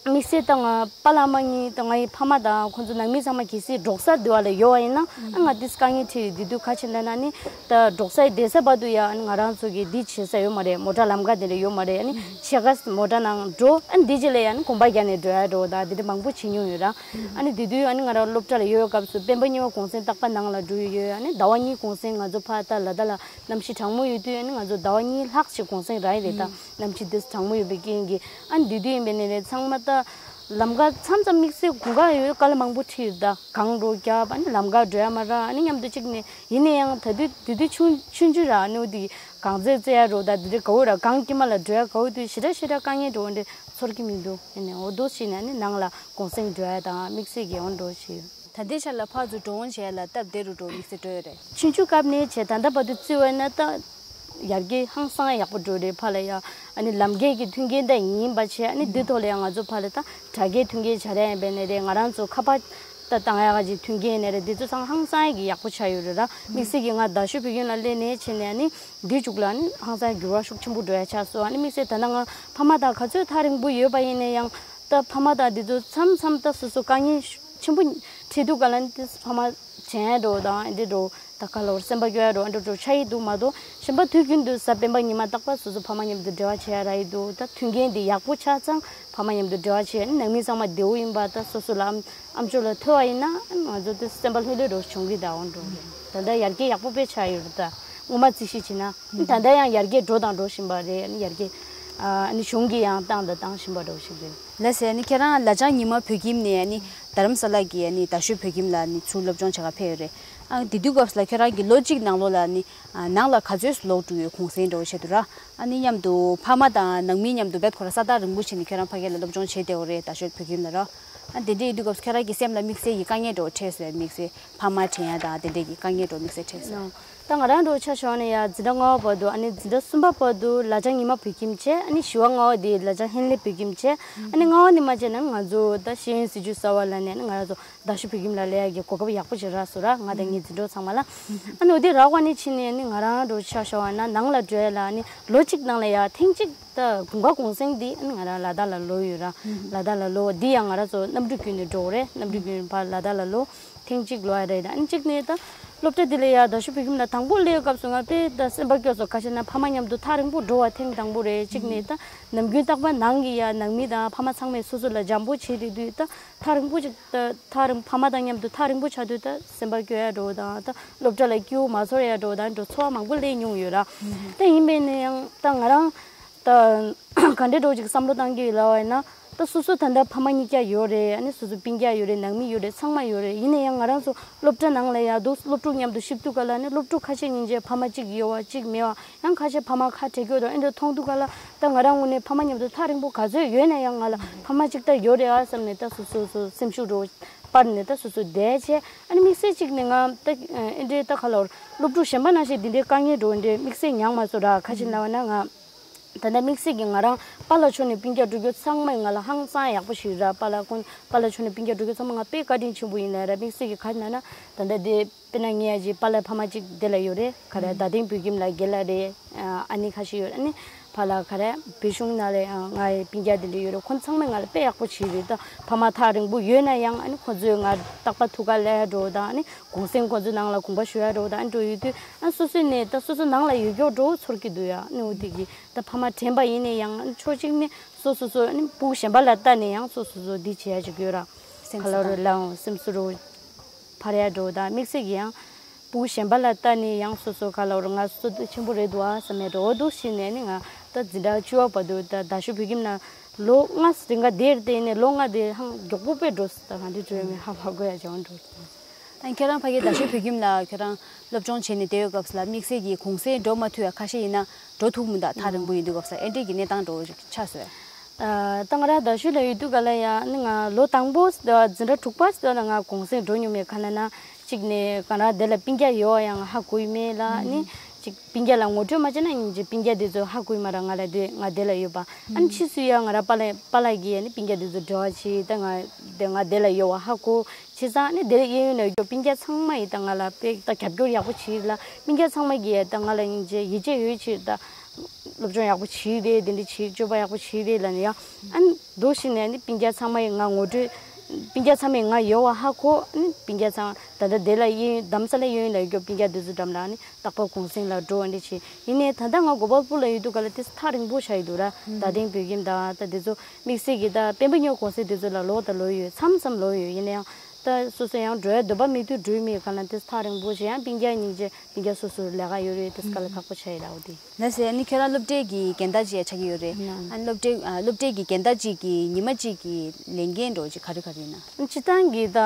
དམིགས་བསལ་ད་ང་པཱ་ལགས་མ་གཉིས་ད་ང་ཡི་ཕ་མ་དང་ཁོང་ཚོ་ནང་མི་ཚང་མ་གལ་སྲིད་འབྲོག་ས་འདི་བ་ལ་ཡོད་པ་ཡིན་ན་ཨ་ང་ཏིས་དཀའ་ངལ་འཕྲད་ཡོད། དེ་དུས་ཁ་ཆེ་ན་ན་ནི་ད་འབྲོག་སའི་བསྡད་ས་བར་དུ་ཡ་ཨ་ནི་ང་རང་ཚོ་གི་འདི་བྱེད་ས་ཡོད་མ་རེད། མོ་ཊ་ལམ་ཁ་དེ་འདྲ་ཡོད་མ་རེད། ཨ་ནི་ཕྱེད་ཀ་མོ་ཊ་ནང་འགྲོ་ཨ་ནི་འདི་རྗེས་ལ་ཡ་ཨ་ནི་གོམ་པ་རྒྱག་ནས་འགྲོ་ཡ་འགྲོ་ད་དེ་འདྲ་མང་པོ་བྱེད་མྱོང་ཡོད་ར། ཨ་ནི་དེ་དུས་ཨ་ནི་ང་རང་སློབ་གྲྭ་ལ་ཡོད་ཡོད་སྐབས་སུ་སྤེན་པ་གཉིས་པ་གུང་སེང་རྟག་པར་ནང་ལ་འགྲོ་ཡི་ཡོད། ཨ་ནི་ཟླ་བ་གཉིས་གུང་སེང་ང་ཚོ་ཕར་ད་ལ་དྭགས་ལ་གནམ་གཤིས་གྲང་མོ་ཡོད་དུས་ཨ་ནི་ང་ཚོ་ཟླ་བ་གཉིས་ལྷག་ཅིག་གུང་སེང་རག་ཡི་རེད་ད། གནམ་གཤིས་དེ་གྲང་མོ་ཡོད་པའི་རྐྱེན་གྱིས་ཨ་ནི་དེ་དུས་ཡིན་པའི་ནས་རེད། ཚང་མ་ད་ལམ་ཁ་མཚམས་མཚམས་དམིགས་བསལ་དགུན་ཁ་ཡོད་དཀའ་ལས་མང་པོ་འཕྲད་ཡོད་ད། གངས་རུ་རྒྱབ་ཨ་ནི་ལམ་ཁ་འགྲོ་ཡ་མ་རག་ཨ་ནི་མཉམ་དུ་གཅིག་ནས་ཡིན་ན་ཡང་ད་དུས་དེ་དུས་ཆུང་ཆུང་ཆུང་ར་ཨ་ནི་འོ་དེ་གངས་རྫས་རྩེ་ཡ་རུ་ད་དེ་འདྲ་དགའ་བོ་ར། གངས་དཀྱིལ་མ་ལ་འགྲོ་ཡ་དགའ་བོ་དུས་ཞེ་དྲག་ཞེ་དྲག་དཀའ་ངལ་འགྲོ་འདྲ་ཚོར་གྱི་མི་འདུག་ཡིན་ནའི་འོ་དོ་ཞིག་ནས་ཨ་ནི་ནང་ལ་གུང་སེང་འགྲོ་ཡ་དང་དམིགས་བསལ་གྱི་འོ་འགྲོ་ཞིག་ཡོད། ད་ལྟའི་ཆ་ལ་ཕར་ཚུར་འགྲོ་འོང་བྱེད་ཡ་ལ་སྟབས་བདེ་རུ་འགྲོ་དམིགས་བསལ་འགྲོ་ཡོད་རེད། ཆུང་ཆུང་སྐབས་ནས་བྱས་ད་ལྟ་བར་དུ་བརྩི་བ་ཡིན་ན་ད་ཡར་རྒྱས་ཧང་སང་ཡག་པོ་འགྲོ་རེད། ཕར་ལ་ཡ་ཨ་ནི་ལམ་ཁའི་གི་མཐུན་རྐྱེན་ད་ཡིན་པ་བྱས་ཨ་ནི་འདི་ཐོག་ལ་ཡ་ང་ཚོ་ཕར་ལ་ད་དྲ་རྒྱའི་མཐུན་རྐྱེན་བྱ་ར་ཡིན་པའི་ནས་རེད། ང་རང་ཚོ་ཁ་པར་ད་བཏང་ཡག་གི་མཐུན་རྐྱེན་ནས་རེད། འདི་ཚོ་ཚང་ཧང་སང་ཡག་གི་ཡག་པོ་ཆགས་ཡོད་རེད་ར། དམིགས་བསལ་གྱི་ང་རྡ་ཤོད་བོད་ཁྱིམ་ལ་སླེབས་ནས་བྱས་ནས་ཨ་ནི་འདི་མཇུག་ལ་ཨ་ནི་ཧང་སང་འགྱུར་བ་ཤུགས་ཆེན་པོ་འགྲོ་ཡ་ཆགས་སོང་། ཨ་ནི་དམིགས་བསལ་ད་ལྟ་ང་ཕ་མ་དང་ག་ཚོད་ཐག་རིང་པོ་ཡོད་པ་ཡིན་ན་ཡང་ད་ཕ་མ་དང་འདི་ཚོ་མཚམས་མཚམས་ད་སོ་སོ་དཀའ་ངལ་ཆེན་པོ་འཕྲད་དུས་ག་ལ་ནི་ཏིས་ཕ་མ་དྲན་འགྲོ་དང་འདི་འགྲོ་ད་ག་ལོར་སེམས་པ་སྐྱོ་ཡ་འགྲོ་འགྲོ་འགྲོ་ཆ་ཡི་འདུག་མ་གཏོགས་གཞན་པ་དུས་རྒྱུན་དུ་གཟའ་སྤེན་པ་ཉི་མ་རྟག་པར་སོ་སོ་ཕ་མ་མཉམ་དུ་འབྲེལ་བ་བྱེད་ཡ་རག་ཡི་འདུག་ད་མཐུན་རྐྱེན་འདི་ཡག་པོ་ཆགས་ཙང་ཕ་མ་མཉམ་དུ་འབྲེལ་བ་བྱེད་ཡ་ནི་ནང་མི་ཚང་མ་བདེ་བོ་ཡིན་པ་ད་སོ་སོ་ལ་ཨམ་ཨམ་ཅོག་ལ་ཐོས་པ་ཡིན་ན་ང་ཚོ་ཏིས་སེམས་པ་ལྷོད་ལྷོད་འགྲོ་བྱུང་གི་ད་འོང་འགྲོ་རེད། ད་ལྟ་ཡར་རྒྱས་ཡག་པོ་དཔེ་ཆགས་ཡོད་རེད། ད་སྔོན་མ་རྩིས་ཞིབ་བྱས་ན་ད་ལྟ་ཡང་ཡར་རྒྱས་འགྲོ་དང་འགྲོ་བཞིན་པ་རེད། ཡར་རྒྱས་ཨ་ནི་གཞུང་གིས་ཡང་བཏང་དང་བཏང་བཞིན་པ་འདྲ་བོ་ཞིག་རེད། ལགས་སེ། ཨ་ནི་ཁྱེད་རང་ལ་ལྗང་ཉི་མ་བོད་ཁྱིམ་ནས་ཨ་ནི་རྡ་རམ་ས་ལ་གི་ཨ་ནི་རྡ་ཤོད་བོད་ཁྱིམ་ལ་ཨ་ནི་ཚུར་སློབ་སྦྱོང་བྱེད་ག་ཕེབས་ཡོད་རེད། ཨ་དེ་དུས་སྐབས་སུ་ལ་ཁྱེད་རང་གི་ལོ་གཅིག་ནང་ལོགས་ལ་ཨ་ནི་ནང་ལ་ག་ཚོད་ལོག་འགྲོ་ཡོད་གུང་སེང་འདྲ་བོ་བྱེད་དུས་ར། ཨ་ནི་མཉམ་དུ་ཕ་མ་དང་ནང་མི་མཉམ་དུ་རྦད་ཁོ་ར་ས་ཐག་རིང་པོ་བྱས་ནས་ཁྱེད་རང་ཕ་གི་ལ་སློབ་སྦྱོང་བྱེད་བསྡད་ཡོད་རེད་རྡ་ཤོད་བོད་ཁྱིམ་ལ་ར། ཨ་དེ་འདྲ་ཡིན་དུས་སྐབས་སུ་ཁྱེད་རང་གི་སེམས་ལ་དམིགས་བསལ་གྱི་དཀའ་ངལ་འདྲ་བོ་འཕྲད་སོང་ཡ། དམིགས་བསལ་ཕ་མ་དྲན་ཡ་དང་དེ་འདྲ་གི་དཀའ་ངལ་འདྲ་བོ་དམིགས་བསལ་འཕྲད་སོང་ཡ། ད་ང་རང་འདྲ་བོ་ཆ་བཞག་ན་ཡ་འཛིན་གྲྭ་ལྔ་པ་བར་དུ། ཨ་ནི་འཛིན་གྲྭ་གསུམ་པ་བར་དུ་ལ་སྦྱང་ཉི་མ་བོད་ཁྱིམ་བྱས། ཨ་ནི་བཞི་པ་ལྔ་པ་དེ་ལ་སྦྱང་ཧན་ལེ་བོད་ཁྱིམ་བྱས། ཨ་ནི་ལྔ་པ་ནས་མར་བྱས་ན་ང་ཚོ་ད་ཤེས་ཡོན་སྲིད་བྱུས་གསར་པ་ལ་ནས་ཨ་ནི་ང་རང་ཚོ་རྡ་ཤོད་བོད་ཁྱིམ་ལ་སླེབས་ཡག་གི་གོ་སྐབས་ཡག་པོ་ཞིག་རག་སོང་ར། ང་དང་ངའི་འཛིན་གྲོགས་ཚང་མ་ལ། ཨ་ནི་འོ་དེ་རག་པ་ནས་ཕྱིན་ནས་ཨ་ནི་ང་རང་འདྲ་བོ་ཆ་བཞག་པ་ན་ནང་ལ་འགྲོ་ཡ་ལ་ཨ་ནི་ལོ་གཅིག་ནང་ལ་ཡ་ཐེངས་གཅིག་ད་དགུན་ཁ་གུང་སེང་འདི་ཨ་ནི་ང་རང་ལ་དྭགས་ལ་ལོག་ཡོད་ར། ལ་དྭགས་ལ་ལོག་འདི་ཡང་ང་རང་ཚོ་གནམ་གྲུ་བརྒྱུད་ནས་འགྲོ་དགོས་རེད། གནམ་གྲུ་བརྒྱུད་ནས་ཕར་ལ་དྭགས་ལ་ལོག་ཐེངས་གཅིག་ལོག་ཡ་རེད། ཨ་ནི་གཅིག་ནས་ད་སློབ་གྲྭ་འདི་ལ་ཡ་རྡ་ཤོད་བོད་ཁྱིམ་ལ་དང་པོ་སླེབས་སྐབས་སུ་ང་དཔེ་ད་སེམས་པ་སྐྱོ་སོང་། ཁ་ཤས་ན་ཕ་མ་མཉམ་དུ་ཐག་རིང་པོ་འགྲོ་བ་ཐེངས་དང་པོ་རེད། གཅིག་ནས་ད་ནམ་རྒྱུན་རྟག་པར་ནང་གི་ཡ་ནང་མི་དང་ཕ་མ་ཚང་མས་སོ་སོ་ལ་འཇམ་པོ་བྱེད་རེད་དུས། ད་ཐག་རིང་པོ་ཅིག་ད་ཐག་རིང་ཕ་མ་དང་མཉམ་དུ་ཐག་རིང་པོ་ཆགས་དུས་ད་སེམས་པ་སྐྱོ་ཡ་འདྲ་བོ་དང་། ད་སློབ་གྲྭ་ལ་སྐྱིད་པོ་མ་ཚོར་ཡ་འདྲ་བོ་དང་འདྲ་བོ་ཚོར་བ་མང་པོ་སླེབས་མྱོང་ཡོད་ར། ད་ཡིན་པས་ན་ཡང་ད་ང་རང་ད་ག་འདྲ་འདྲ་བོ་ཅིག་བསམ་བློ་བཏང་གི་ཡོད་ལབ་པ་ཡིན་ན། ད་སོ་སོ་ད་ལྟ་ཕ་མ་གཉིས་ཀ་ཡོད་རེད། ཨ་ནི་སོ་སོ་སྤུན་ཀྱག་ཡོད་རེད། ནང་མི་ཡོད་རེད། ཚང་མ་ཡོད་རེད། ཡིན་ན་ཡང་ང་རང་ཚོ་སློབ་གྲྭ་ནང་ལ་ཡ་འདུག་སློབ་ཕྲུག་མཉམ་དུ་གཤིབ་དུས་ག་ལ་ནི་སློབ་ཕྲུག་ཁ་ཤས་སྙིང་རྗེ་ཕ་མ་གཅིག་ཡོད་པ་གཅིག་མེད་པ། ཡང་ཁ་ཤས་ཕ་མ་ཁ་བྲལ་གྱི་ཡོད་དང་ཨེ་འདྲ་མཐོང་དུས་ག་ལ། ད་ང་རང་ངོས་ནས་ཕ་མ་མཉམ་དུ་ཐག་རིང་པོ་ག་ཚོད་ཡོད་ན་ཡང་ང་ལ་ཕ་མ་གཅིག་ད་ཡོད་རེད་ཨ་བསམ་ནས་ད་སོ་སོ་སོ་སེམས་ཤུགས་འདྲ་བོ་སྤར་ནས་ད་སོ་སོ་བསྡད་བྱས། ཨ་ནི་དམིགས་བསལ་གཅིག་ནས་ང་ད་ཨེ་འདྲའི་ད་ག་ལ་བར་སློབ་ཕྲུག་གཞན་པ་ནང་བཞིན་འདི་འདྲའི་དཀའ་ངལ་འདྲ་བོ་འདྲའི་དམིགས་བསལ་མྱངས་མ་སོང་ར། ཁ་ཅིག་ལབ་པ་ན་ང་ད་ལྟ་དམིགས་བསལ་གྱིས་ང་རང་པཱ་ལགས་ཕྱོགས་ནས་སྤུན་ཀྱག་འགྲོ་རྒྱུ་ཚང་མས་ང་ལ་ཧང་སང་ཡག་པོ་ཞིག་ར། པཱ་ལགས་ཁོང་པཱ་ལགས་ཕྱོགས་ནས་སྤུན་ཀྱག་འགྲོ་རྒྱུ་ཚང་མ་ང་དཔེ་བཀའ་དྲིན་ཆེན་པོ་ཡིན་ལབ་ར། དམིགས་བསལ་གྱིས་ག་རེ་ལབ་ན་ད་ལྟ་དེ་དཔེར་ན་ངའི་ཨ་ཅེ་པཱ་ལགས་ཕ་མ་གཅིག་དེ་ལ་ཡོད་རེད། ག་རེ་རྡ་སྟེང་བོད་ཁྱིམ་ལ་དགེ་ལགས་རེད། ཨ་ནི་ཁ་ཤས་ཡོད་རེད། ཨ་ནི་ཕར་ལ་ག་རེ་བོད་གཞུང་ནང་ལ་ཡང་ངའི་སྤུན་ཀྱག་དེ་འདྲ་ཡོད་རེད། ཁོང་ཚང་མས་ང་ལ་དཔེ་ཡག་པོ་བྱས་རེད། ད་ཕ་མ་ཐག་རིང་པོ་ཡོད་ན་ཡང་ཨ་ནི་ཁོང་ཚོས་ང་རྟག་པར་ཐུག་ག་སླེབས་འགྲོ་དང་། ཨ་ནི་གུང་སེང་ཁོང་ཚོའི་ནང་ལ་དགོངས་པ་ཞུ་ཡ་འགྲོ་དང་ཨ་འགྲོ་ཡོད་དུས། ཨ་སོ་སོའི་ནས་ད་སོ་སོ་ནང་ལ་ཡོད་མགྱོགས་འགྲོ་ཚོར་གྱི་འདུག་ཡ། ཨ་ནི་འོ་དེ་གི་ད་ཕ་མ་དྲན་པ་ཡིན་ན་ཡང་ཕྱོགས་གཅིག་ནས་སོ་སོ་སོ་ཨ་ནི་སྤུ་གུ་གཞན་པ་ལ་ལྟ་ནས་ཡང་སོ་སོ་སོ་འདི་བྱེད་ཡ་ཅིག་ཡོད་ར། སེམས་ག་ལ་སུ་རུ་ལའང་སེམས་སུ་རུ་འཕར་ཡ་འགྲོ་དང་། དམིགས་བསལ་གྱི་ཡང་སྤུ་གུ་གཞན་པ་ལ་ལྟ་ནས་ཡང་སོ་སོ་ག་ལ་རུ་ང་སོ་སོ་ཆེན་པོ་རེད་འདུག་ཨ་བསམ་ཡ་འགྲོ་འདུག་ཤི་ནས་ནི་ང་ད་འཛིན་གྲྭ་བཅུ་པ་བར་དུ་ད་རྡ་ཤོད་བོད་ཁྱིམ་ན་ལོ་ལྔ་རིང་ག་དེར་བལྟས་ནས་ལོ་ལྔ་དེ་ཧང་མགྱོགས་པོ་དཔེ་འགྲོ་སི་ད་གང་འདྲ་འགྲོ་ཡ་མེད་ཧ་ཧ་གོ་ཡ་ཅང་འགྲོ། ཨ་ཁྱེད་རང་ཕ་གི་རྡ་ཤོད་བོད་ཁྱིམ་ལ་ཁྱེད་རང་སློབ་སྦྱོང་བྱས་ནས་བསྡད་ཡོད་སྐབས་སུ་ལ་དམིགས་བསལ་གྱི་གུང་སེང་འགྲོ་མ་ཐུབ་ཡ་ཁ་ཤས་ཡིན་ན་འགྲོ་ཐུབ་མི་འདུག་ཐག་རིང་པོ་ཡིན་དུས་སྐབས་སུ་ལ་ཨེ་འདྲས་ཀྱི་གནས་སྟངས་འགྲོ་ཆགས་སོང་། ཨ་ད་ང་རང་རྡ་ཤོད་ལ་ཡོད་དུས་ག་ལ་ཡ་ནི་ང་ལོ་དང་པོ་འཛིན་གྲྭ་དྲུག་པ་ཙམ་ལ་ང་གུང་སེང་འགྲོ་མྱོང་མེད། ག་ལ་ན་གཅིག་ནས་ང་རང་དེ་ལ་སྤུན་ཀྱག་ཡོད་ཡང་ཧ་གོ་ཡི་མེད་ལ་ནི། གཅིག་སྤུན་ཀྱག་ལ་ངོ་སྤྲོད་མ་བྱས་ན་ཡིན་གཅིག་སྤུན་ཀྱག་དེ་ཚོ་ཧ་གོ་ཡི་མ་ར། ང་ལ་དེ་ང་དེ་ལ་ཡོད་པ། ཨ་ནི་ཕྱིས་སུ་ཡ་ང་རང་པཱ་ལགས་པཱ་ལགས་ཀྱིས་ནི་སྤུན་ཀྱག་དེ་ཚོ་འབྲེལ་བ་བྱས་ད་ང་དེ་ང་དེ་ལ་ཡོད་པ་ཧ་གོ། བྱས་ཙང་ནི་དེ་ལ་གཡས་གཡོན་ལ་ཡོད་སྤུན་ཀྱག་ཚང་མ་ཡིས་ད་ང་ལ་དཔེ་ད་རྒྱབ་སྐྱོར་ཡག་པོ་བྱས་ལ། སྤུན་ཀྱག་ཚང་མ་གིས་ད་ང་ལ་ཡིན་གཅིག་ཡིད་ཆེས་ཡོད་ཕྱིར་ད་སློབ་སྦྱོང་ཡག་པོ་བྱས་རེད། དེ་འདྲ་བྱས་སྤྱོད་པ་ཡག་པོ་བྱས་རེད་ལབ་ནས་ཡ། ཨ་ནི་འདུག་ཤི་ནས་ནི་སྤུན་ཀྱག་ཚང་མ་ཡིས་ང་ངོ་སྤྲོད། སྤུན་ཀྱག་ཚང་མས་ང་ཡོད་པ་ཧ་གོ། ཨ་ནི་སྤུན་ཀྱག་ཚང་ད་ལྟ་དེ་ལ་གཡས་གཡོན་རྡ་རམ་ས་ལ་གཡས་གཡོན་ལ་ཡོད་སྐྱོ་སྤུན་ཀྱག་དེ་ཚོ་འགྲམ་ལ་ནི་རྟག་པར་གུང་སེང་ལ་འགྲོ་འདི་བྱེད། ཡིན་ནའི་ད་ལྟ་ང་གོ་པལ་པུར་ལ་ཡོད་དུས་ག་ལ་དེ་ཐག་རིང་པོ་ཆགས་ཡོད་འདུག་ར། རྡ་སྟེང་བོད་ཁྱིམ་དང་ད་དེ་ཚོ་དམིགས་བསལ་གྱི་ད་དཔལ་འབར་གཡོན་གུང་སེང་དེ་ཚོ་ལ་ལོག་ད་ལོག་ཡོད། མཚམས་མཚམས་ལོག་ཡོད། ཡིན་ན་ཡང་ད་སོ་སོ་ཡང་འགྲོ་ཡ་འདོད་པ་མེད་དུས་འགྲོ་མེད་ག་ལ་དེ་ཐག་རིང་པོ་ཞིག་ཡང་སྤུན་ཀྱག་སྙིང་རྗེ་སྤུན་ཀྱག་སོ་སོ་ལས་ཀ་ཡོད་རེད། དེ་སྐ་ལ་ཁག་པོ་ཆགས་ཡོད་ར། འོ་དེ། ལགས་སེ། ཨ་ནི་ཁྱོད་རང་སློབ་གྲྭའི་གི་རྒན་བདག་ཅིག་ཆགས་ཀྱི་ཡོད་རེད། ཨ་ནི་སློབ་གྲྭའི་ཨ་སློབ་གྲྭའི་གི་རྒན་བདག་ཅིག་གི་ཉི་མ་གཅིག་གི་ལས་འགན་འདྲ་བོ་ཅིག་ག་རེ་ག་རེ་ཡིན་ན། སྤྱིར་བཏང་གི་ད་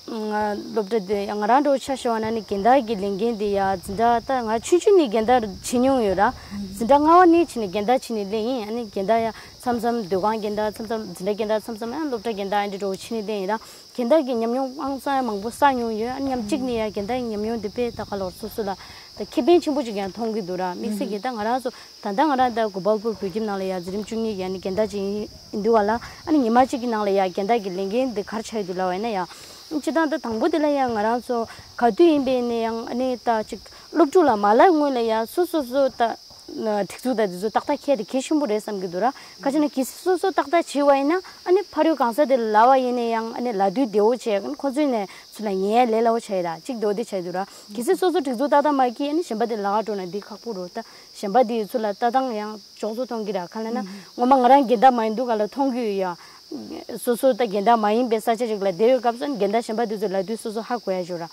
ང་སློབ་གྲྭ་དེ་ང་རང་འདྲ་བོ་ཆ་བཞག་པ་ན་ནི་རྒན་བདག་གི་ལས་འགན་དེ་ཡ་འཛིན་གྲྭ་ད་ང་ཆུང་ཆུང་ནས་རྒན་བདག་བྱེད་མྱོང་ཡོད་ར། འཛིན་གྲྭ་ལྔ་པ་ནས་ཕྱིན་ནས་རྒན་བདག་བྱས་ནས་སླེབས་ཡིན། ཨ་ནི་རྒན་བདག་ཡ་མཚམས་མཚམས་སྡོད་ཁང་རྒན་བདག་མཚམས་མཚམས་འཛིན་གྲྭ་རྒན་བདག་མཚམས་མཚམས་ཡང་སློབ་གྲྭ་རྒན་བདག་ཨ་འདྲ་འདྲ་བོ་བྱས་ནས་སླེབས་ཡིན་ར། རྒན་བདག་གི་ཉམས་མྱོང་ཨང་གསར་མང་པོ་བསགས་མྱོང་ཡོད། ཨ་ནི་མཉམ་གཅིག་ནས་ཡ་རྒན་བདག་གི་ཉམས་མྱོང་དེ་དཔེ་ད་ག་ལོར་སོ་སོ་ལ་ད་ཁེ་ཕན་ཆེན་པོ་ཅིག་ཡང་མཐོང་གི་འདུག་ར། དམིགས་བསལ་གྱིས་ད་ང་རང་ཚོ་ད་ལྟ་ང་རང་ད་གོ་པལ་པུར་བོད་ཁྱིམ་ནང་ལ་ཡ་འཛིན་རིམ་བཅུ་གཉིས་ཀྱི་ཨ་ནི་རྒན་བདག་ཅིག་ཡིན་ཡིན་འདུག་བ་ལ། ཨ་ནི་ཉི་མ་གཅིག་གི་ནང་ལ་ཡ་རྒན་བདག་གི་ལས་འགན་དེ་ག་རེ་ཆགས་ཡོད་འདུག་ལབ་པ་ཡིན་ན་ཡ། སྤྱིར་བཏང་ད་དང་པོ་དེ་ལ་ཡ་ང་རང་ཚོ་ག་དུས་ཡིན་པའི་ནས་ཡང་ཨ་ནི་ད་ཅིག་སློབ་ཕྲུག་ལ་མ་ལབ་སྔོན་ལ་ཡ་སོ་སོ་སོ་ད། སྒྲིག་འཛུགས་དང་དེ་ཚོ་ཏག་ཏག་འཁྱེར་དེ་གལ་ཆེན་པོ་རེད་བསམ་གྱི་འདུག་ར། ག་ཅི་ན་གལ་སྲིད་སོ་སོ་ཏག་ཏག་བྱེད་པ་ཡིན་ན་ཨ་ནི་ཕ་རོལ་གང་ཟག་དེ་ལ་ལབ་པ་ཡིན་ན་ཡང་ཨ་ནི་ལབ་དུས་བདེ་བོ་བྱས། ཨ་ནི་ཁོ་ཚོའི་ནས་ཚུར་ལ་ཉན་ཡ་ལས་སླ་བོ་ཆགས་ཡོད་ར། གཅིག་བདེ་བོ་དེ་ཆགས་འདུག་ར། གལ་སྲིད་སོ་སོ་སྒྲིག་འཛུགས་ཏག་ཏག་མ་འཁྱེར་ཨ་ནི་གཞན་པ་དེ་ལ་ལབ་འགྲོ་ན་འདི་ཁག་པོ་རེད། ད་གཞན་པ་དེ་ཚུར་ལ་ལྟ་སྟངས་ཡང་ལྕོགས་ཚོད་མཐོང་གི་ར། ག་ལ་ན་ངོ་མ་ང་རང་རྒན་བདག་མ་ཡིན་དུས་ག་ལ་མཐོང་གི་ཡོད་ཡ། སོ་སོ་ད་རྒན་བདག་མ་ཡིན་པའི་ས་ཆ་ཅིག་ལ་བསྡད་ཡོད་སྐབས་སུ་ཨ་ནི་རྒན་བདག་གཞན་པ་དེ་ཚོ་ལབ་དུས་སོ་སོ་ཧ་གོ་ཡ་ཞིག་ར།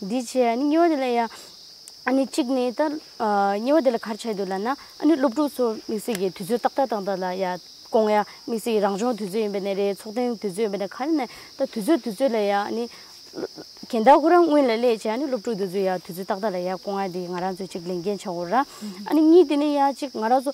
འདི་བྱས་ཨ་ནི་གཉིས་པ་དེ་ལ་ཡ། ཨ་ནི་གཅིག་ནི་ད་ཨ་གཉིས་པ་དེ་ལ་ག་རེ་ཆགས་འདུག་ལབ་ན། ཨ་ནི་སློབ་ཕྲུག་ཚོ་དམིགས་བསལ་གྱི་དུས་ཚོད་ཏག་ཏག་ཏག་ཏག་ལ་ཡ་སྐོང་ཡ། དམིགས་བསལ་གྱི་རང་སྦྱོང་དུས་ཚོད་ཡིན་པ་ནས་རེད། ཚོགས་ཐེངས་དུས་ཚོད་ཡིན་པ་ནས་ག་རེ་ནས་ད་དུས་ཚོད་དུས་ཚོད་ལ་ཡ་ཨ་ནི་རྒན་བདག་ཁོ་རང་སྔོན་ལ་སླེབས་བྱས་ཨ་ནི་སློབ་ཕྲུག་དེ་ཚོ་ཡ་དུས་ཚོད་ཏག་ཏག་ལ་ཡ་སྐོང་ཡ་དེ་ང་རང་ཚོའི་གཅིག་ལས་འགན་ཆགས་ཡོད་ར། ཨ་ནི་གཉིས་དེ་ནི་ཡ་གཅིག་ང་རང་ཚོ་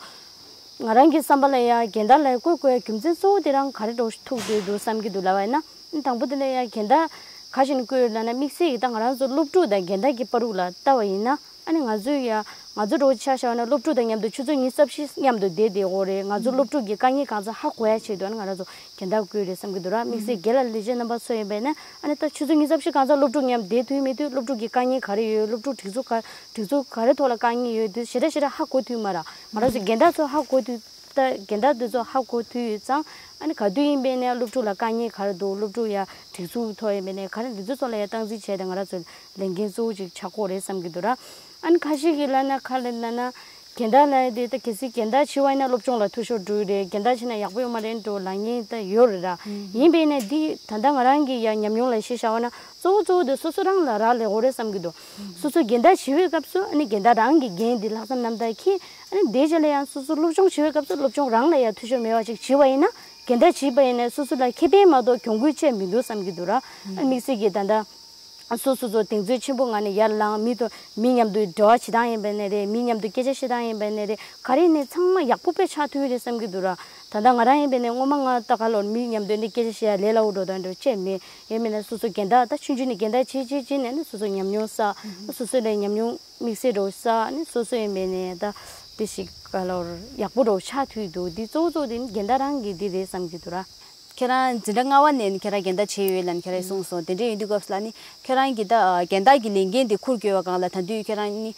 ང་རང་གི་བསམ་པ་ལ་ཡ་རྒན་བདག་ལ་བསྐོ་དགོས་ཡ་རྒྱུ་མཚན་གཙོ་བོ་དེ་རང་ག་རེ་འདྲ་བོ་ཞིག་ཐུག་བསྡད་འདུག་བསམ་གྱི་འདུག་ལབ་པ་ཡིན་ན། དང་པོ་དེ་ལ་ཡ་རྒན་བདག་ག་ཞིག་ནས་བསྐོས་ཡོད་ལབ་ན། དམིགས་བསལ་གྱི་ད་ང་རང་ཚོ་སློབ་ཕྲུག་དང་རྒན་བདག་གི་བར་དུ་ལ་ལྟ་བ་ཡིན་ན། ཨ་ནི་ང་ཚོས་ཡ་ང་ཚོ་འདྲ་བོ་ཆ་བཞག་ན་སློབ་ཕྲུག་དང་མཉམ་དུ་ཆུ་ཚོད་ཉི་ཤུ་རྩ་བཞི་མཉམ་དུ་བསྡད་བསྡད་དགོས་རེད། ང་ཚོ་སློབ་ཕྲུག་གི་དཀའ་ངལ་གང་ཚང་ཧ་གོ་ཡ་ཆེད་དུ་ཨ་ནི་ང་རང་ཚོ་འགལ་ཟླ་བཀོད་རེད་བསམ་གྱི་འདུག་ར། དམིགས་བསལ་རྒན་ལགས་ལས་བྱེད་རྣམ་པ་ཚོ་ཡིན་པས་ན་ཨ་ནི་ད་ཆུ་ཚོད་ཉི་ཤུ་རྩ་བཞི་གང་ཚང་སློབ་ཕྲུག་མཉམ་བསྡད་དུས་མེད་དུས་སློབ་ཕྲུག་གི་དཀའ་ངལ་ག་རེ་ཡོད། སློབ་ཕྲུག་སྒྲིག་འཛུགས་ག་སྒྲིག་འཛུགས་ག་རེ་ཐོག་ལ་དཀའ་ངལ་ཡོད་དེ་ཞེ་དྲག་ཞེ་དྲག་ཧ་གོ་ཐུབ་མ་ར། ང་རང་ཚོ་འགལ་ཟླ་ཚོ་ཧ་གོ་དུས། ད་འགལ་ཟླ་འདི་ཚོ་ཧ་གོ་ཐུབ་ཡོད་ཙང་ཨ་ནི་ག་དུས་ཡིན་པས་ནས་སློབ་ཕྲུག་ལ་དཀའ་ངལ་ག་རེ་འདུག་སློབ་ཕྲུག་ཡ་སྒྲིག་འཛུགས་ཐོག་ཡིན་པས་ནས་ག་རེ་འདི་ཚོ་སོགས་ལ་ཡ་སྟངས་འཛིན་བྱས་ཏེ་ང་རང་ཚོ་ལས་འགན་གཙོ་བོ་ཅིག་ཆགས་ཀྱི་ཡོད་རེད་བསམ་གྱི་འདུག་ར། ཨ་ནི་ཁ་ཤས་ཀྱིས་ལབ་ན་ག་རེ་ལབ་ན་འགལ་ཟླ་ལབ་ཡ་དེ་ད་གལ་སྲིད་འགལ་ཟླ་བྱས་པ་ཡིན་ན་སློབ་སྦྱོང་ལ་འཐུས་ཤོར་འགྲོ་གི་རེད། འགལ་ཟླ་བྱས་ན་ཡག་པོ་ཡོད་མ་རེད་འགྲོ་ལབ་མཁན་ད་ཡོད་རེད་ར། ཡིན་པས་ནས་འདི་ད་ལྟ་ང་རང་གི་ཡ་ཉམས་མྱོང་ལ་གཞི་བཞག་པ་ན་གཙོ་བོ་གཙོ་བོ་དེ་སོ་སོ་རང་ལ་རག་ལས་དགོས་རེད་བསམ་གྱི་འདུག་སོ་སོ་འགལ་ཟླ་བྱེད་པའི་སྐབས་སུ་ཨ་ནི་འགལ་ཟླ་རང་གི་འགན་འདི་ལྷག་བསམ་རྣམ་དག་གིས། ཨ་ནི་དེའི་རྗེས་ལ་ཡང་སོ་སོ་སློབ་སྦྱོང་བྱེད་པའི་སྐབས་སུ་སློབ་སྦྱོང་རང་ལ་ཡང་འཐུས་ཤོར་མེད་པ་ཅིག་བྱེད་པ་ཡིན་ན་འགལ་ཟླ་བྱེད་པ་ཡིན་ན་སོ་སོ་ལ་ཁེ་ཕན་མ་གཏོགས་གྱོང་གུད་ཅིག་མི་འདུག་བསམ་གྱི་འདུག་ར། ཨ་ནི་དམིགས་བསལ་གྱིས་ད་ལྟ་སོ་སོ་ཚོ་གདེང་ཚོད་ཆེན་པོ་ངང་ནས་ཡར་ལངས། མི་དང་མི་མཉམ་དུ་འབྲེལ་བ་བྱེད་སྟངས་ཡིན་པ་ནས་རེད། མི་མཉམ་དུ་སྐད་ཆ་བཤད་སྟངས་ཡིན་པ་ནས་རེད། ག་རེ་ནས་ཚང་མ་ཡག་པོ་དཔེ་ཆགས་ཐུབ་ཀྱི་རེད་བསམ་གྱི་འདུག་ར། ད་ལྟ་ང་རང་ཡིན་པ་ནས་སྔོན་མ་ང་ད་ག་ལོར་མི་མཉམ་དུ་འདི་སྐད་ཆ་བཤད་ཡ་ལས་སླ་བོ་འགྲོ་དང་འགྲོ་ཅེས་མེད། ཡིན་པ་ནས་སོ་སོ་འགལ་ཟླ་ད་ཆུང་ཆུང་ནས་འགལ་ཟླ་བྱེད་བྱེད་བྱེད་ནས་ནི་སོ་སོ་ཉམས་མྱོང་བསགས། སོ་སོ་ལ་ཉམས་མྱོང་དམིགས་བསལ་འདྲ་བོ་ས་ནི་སོ་སོ་ཡིན་པས་ནས་ད་དེ་ཞིག་ག་ལོར་ཡག་པོ་འདྲ་བོ་ཆགས་ཐུབ་འདུག་འདི་གཙོ་བོ་གཙོ་བོ་དེ་ནི་འགལ་ཟླ་རང་གི་འདི་རེད་བསམ་གྱི་འདུག་ར། ཁྱེད་རང་འཛིན་གྲྭ་ལྔ་པ་ནས་ནི་ཁྱེད་རང་འགལ་ཟླ་བྱས་ཡོད་ལབ་ནི་ཁྱེད་རང་གསུངས་སོང་། དེ་འདྲ་ཡིན་དུས་སྐབས་སུ་ལ་ནི་ཁྱེད་རང་གི་ད་འགལ་ཟླ་གི་ལས་འགན་དེ་འཁུར་དགོས་པ་སྒང་ལ་ད་དུང་ཁྱེད་རང་ནི་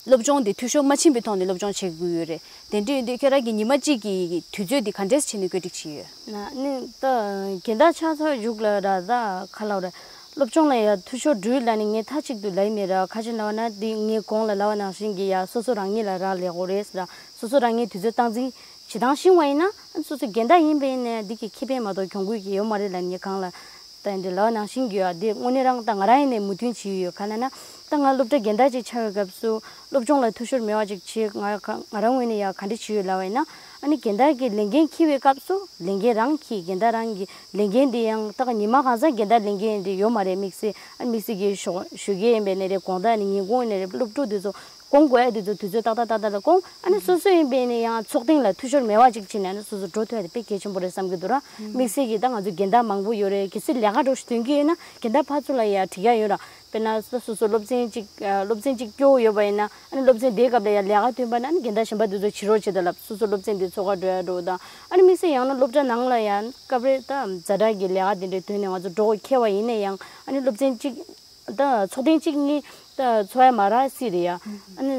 སློབ་སྦྱོང་དེ་འཐུས་ཤོར་མ་ཕྱིན་པའི་ཐོག་ནས་སློབ་སྦྱོང་བྱེད་དགོས་ཡོད་རེད། དེ་འདྲ་ཡིན་དུས་ཁྱེད་རང་གི་ཉི་མ་གཅིག་གི་དུས་ཚོད་དེ་ག་འདྲས་བྱས་ནས་བཀོད་སྒྲིག་བྱས་ཡོད། ན་ནི་ད་འགལ་ཟླ་ཆགས་ཚར་མཇུག་ལ་ར་ད་ག་ལབ་ར། སློབ་སྦྱོང་ལ་ཡ་འཐུས་ཤོར་འགྲོ་ཡི་ལབ་ནི་ངས་མཐའ་གཅིག་ཏུ་ལབ་ཡི་མེད་ར། ཁ་ཅིག་ལབ་ན་འདི་ངས་གོང་ལ་ལབ་པ་ནང་བཞིན་གྱི་ཡ་སོ་སོ་རང་ཉིད་ལ་རག་ལས་དགོས་རེད་ཟེར་ར། སོ་སོ་རང་ཉིད་དུས་ཚོད་སྟངས་འཛིན་བྱེད་སྟངས་ཤེས་པ་ཡིན་ན་སོ་སོ་འགལ་ཟླ་ཡིན་པ་ཡིན་ནའི་འདི་གི་ཁེ་ཕན་མ་གཏོགས་གྱོང་གུད་ཀྱི་ཡོད་མ་རེད་ལབ་ནི་ངས་གོང་ལ་ད་འདི་ལབ་པ་ནང་བཞིན་གྱི་ཡ་འདི་དངོས་གནས་རང་ད་ང་རང་ཡིན་ནའི་མོས་མཐུན་བྱེད་ཡི་ཡོད། ག་ལབ་ན་ད་ང་སློབ་གྲྭ་འགལ་ཟླ་ཅིག་ཆགས་པའི་སྐབས་སུ་སློབ་སྦྱོང་ལ་འཐུས་ཤོར་མེད་པ་ཅིག་བྱེད། ང་ང་རང་ངོས་ནས་ཡ་ག་འདྲ་བྱེད་ཡོད་ལབ་པ་ཡིན་ན། ཨ་ནི་འགལ་ཟླ་གི་ལས་འགན་འཁྱེར་བའི་སྐབས་སུ་ལས་འགན་རང་འཁྱེར། འགལ་ཟླ་རང་གི་ལས་འགན་དེ་ཡང་ད་ག་ཉི་མ་གང་ཚང་འགལ་ཟླ་ལས་འགན་དེ་ཡོད་མ་རེད། དམིགས་བསལ་ཨ་དམིགས་བསལ་གྱི་ཞོགས་ཞོགས་ཀས་ཡིན་པས་ནས་རེད། དགོང་དག་ནས་ཉིན་གུང་ནས་རེད། སློབ་ཕྲུག་དེ་ཚོ་སྐོང་དགོས་ཡ་དེ་ཚོ་དུས་ཚོད་ཏག་ཏག་ཏག་ཏག་ལ་སྐོང་། ཨ་ནི་སོ་སོ་ཡིན་པས་ནས་ཡང་ཚོགས་ཐེངས་ལ་འཐུས་ཤོར་མེད་པ་ཅིག་བྱས་ནས་ཨ་ནི་སོ་སོ་འགྲོ་ཐུབ་ཡ་དེ་དཔེ་གལ་ཆེན་པོ་རེད་བསམ་གྱི་འདུག་ར། དམིགས་བསལ་གྱི་ད་ང་ཚོ་འགལ་ཟླ་མང་པོ་ཡོད་རེད། གལ་སྲིད་ལས་ཀ་འདྲ་ཞིག་དོན་གྱི་ཡོད་ན་འགལ་ཟླ་ཕར་ཚུར་ལ་ཡ་འགྲིག་ཡ་ཡོད་ར། དཔེར་ན་ད་སོ་སོ་སློབ་ཚན་གཅིག་ཨ་སློབ་ཚན་གཅིག་སྐྱོ་བོ་ཡོད་པ་ཡིན་ན་ཨ་ནི་སློབ་ཚན་དེའི་སྐབས་ལ་ཡང་ལས་ཀ་ཐོན་པ་ན་ཨ་ནི་འགལ་ཟླ་གཞན་པ་དེ་ཚོ་བྱེད་རོགས་བྱེད་དང་ལབ། སོ་སོ་སློབ་ཚན་དེ་ཚོགས་ཁག་འགྲོ་ཡ་འགྲོ་དང་ཨ་ནི་དམིགས་བསལ་ཡང་ན་སློབ་གྲྭ་ནང་ལ་ཡང་སྐབས་རེ་ད་ཛ་དྲག་གི་ལས་ཀ་དེ་འདྲའི་ཐོན་ནས་ང་ཚོ་འགྲོ་དགོས་ཁེལ་བ་ཡིན་ན་ཡང་ཨ་ནི་སློབ་ཚན་གཅིག་ད་ཚོགས་ཐེངས་གཅིག་གཉིས་ད་འཚོགས་ཡ་མ་རག་སྲིད་རེད་ཡ། ཨ་ནི་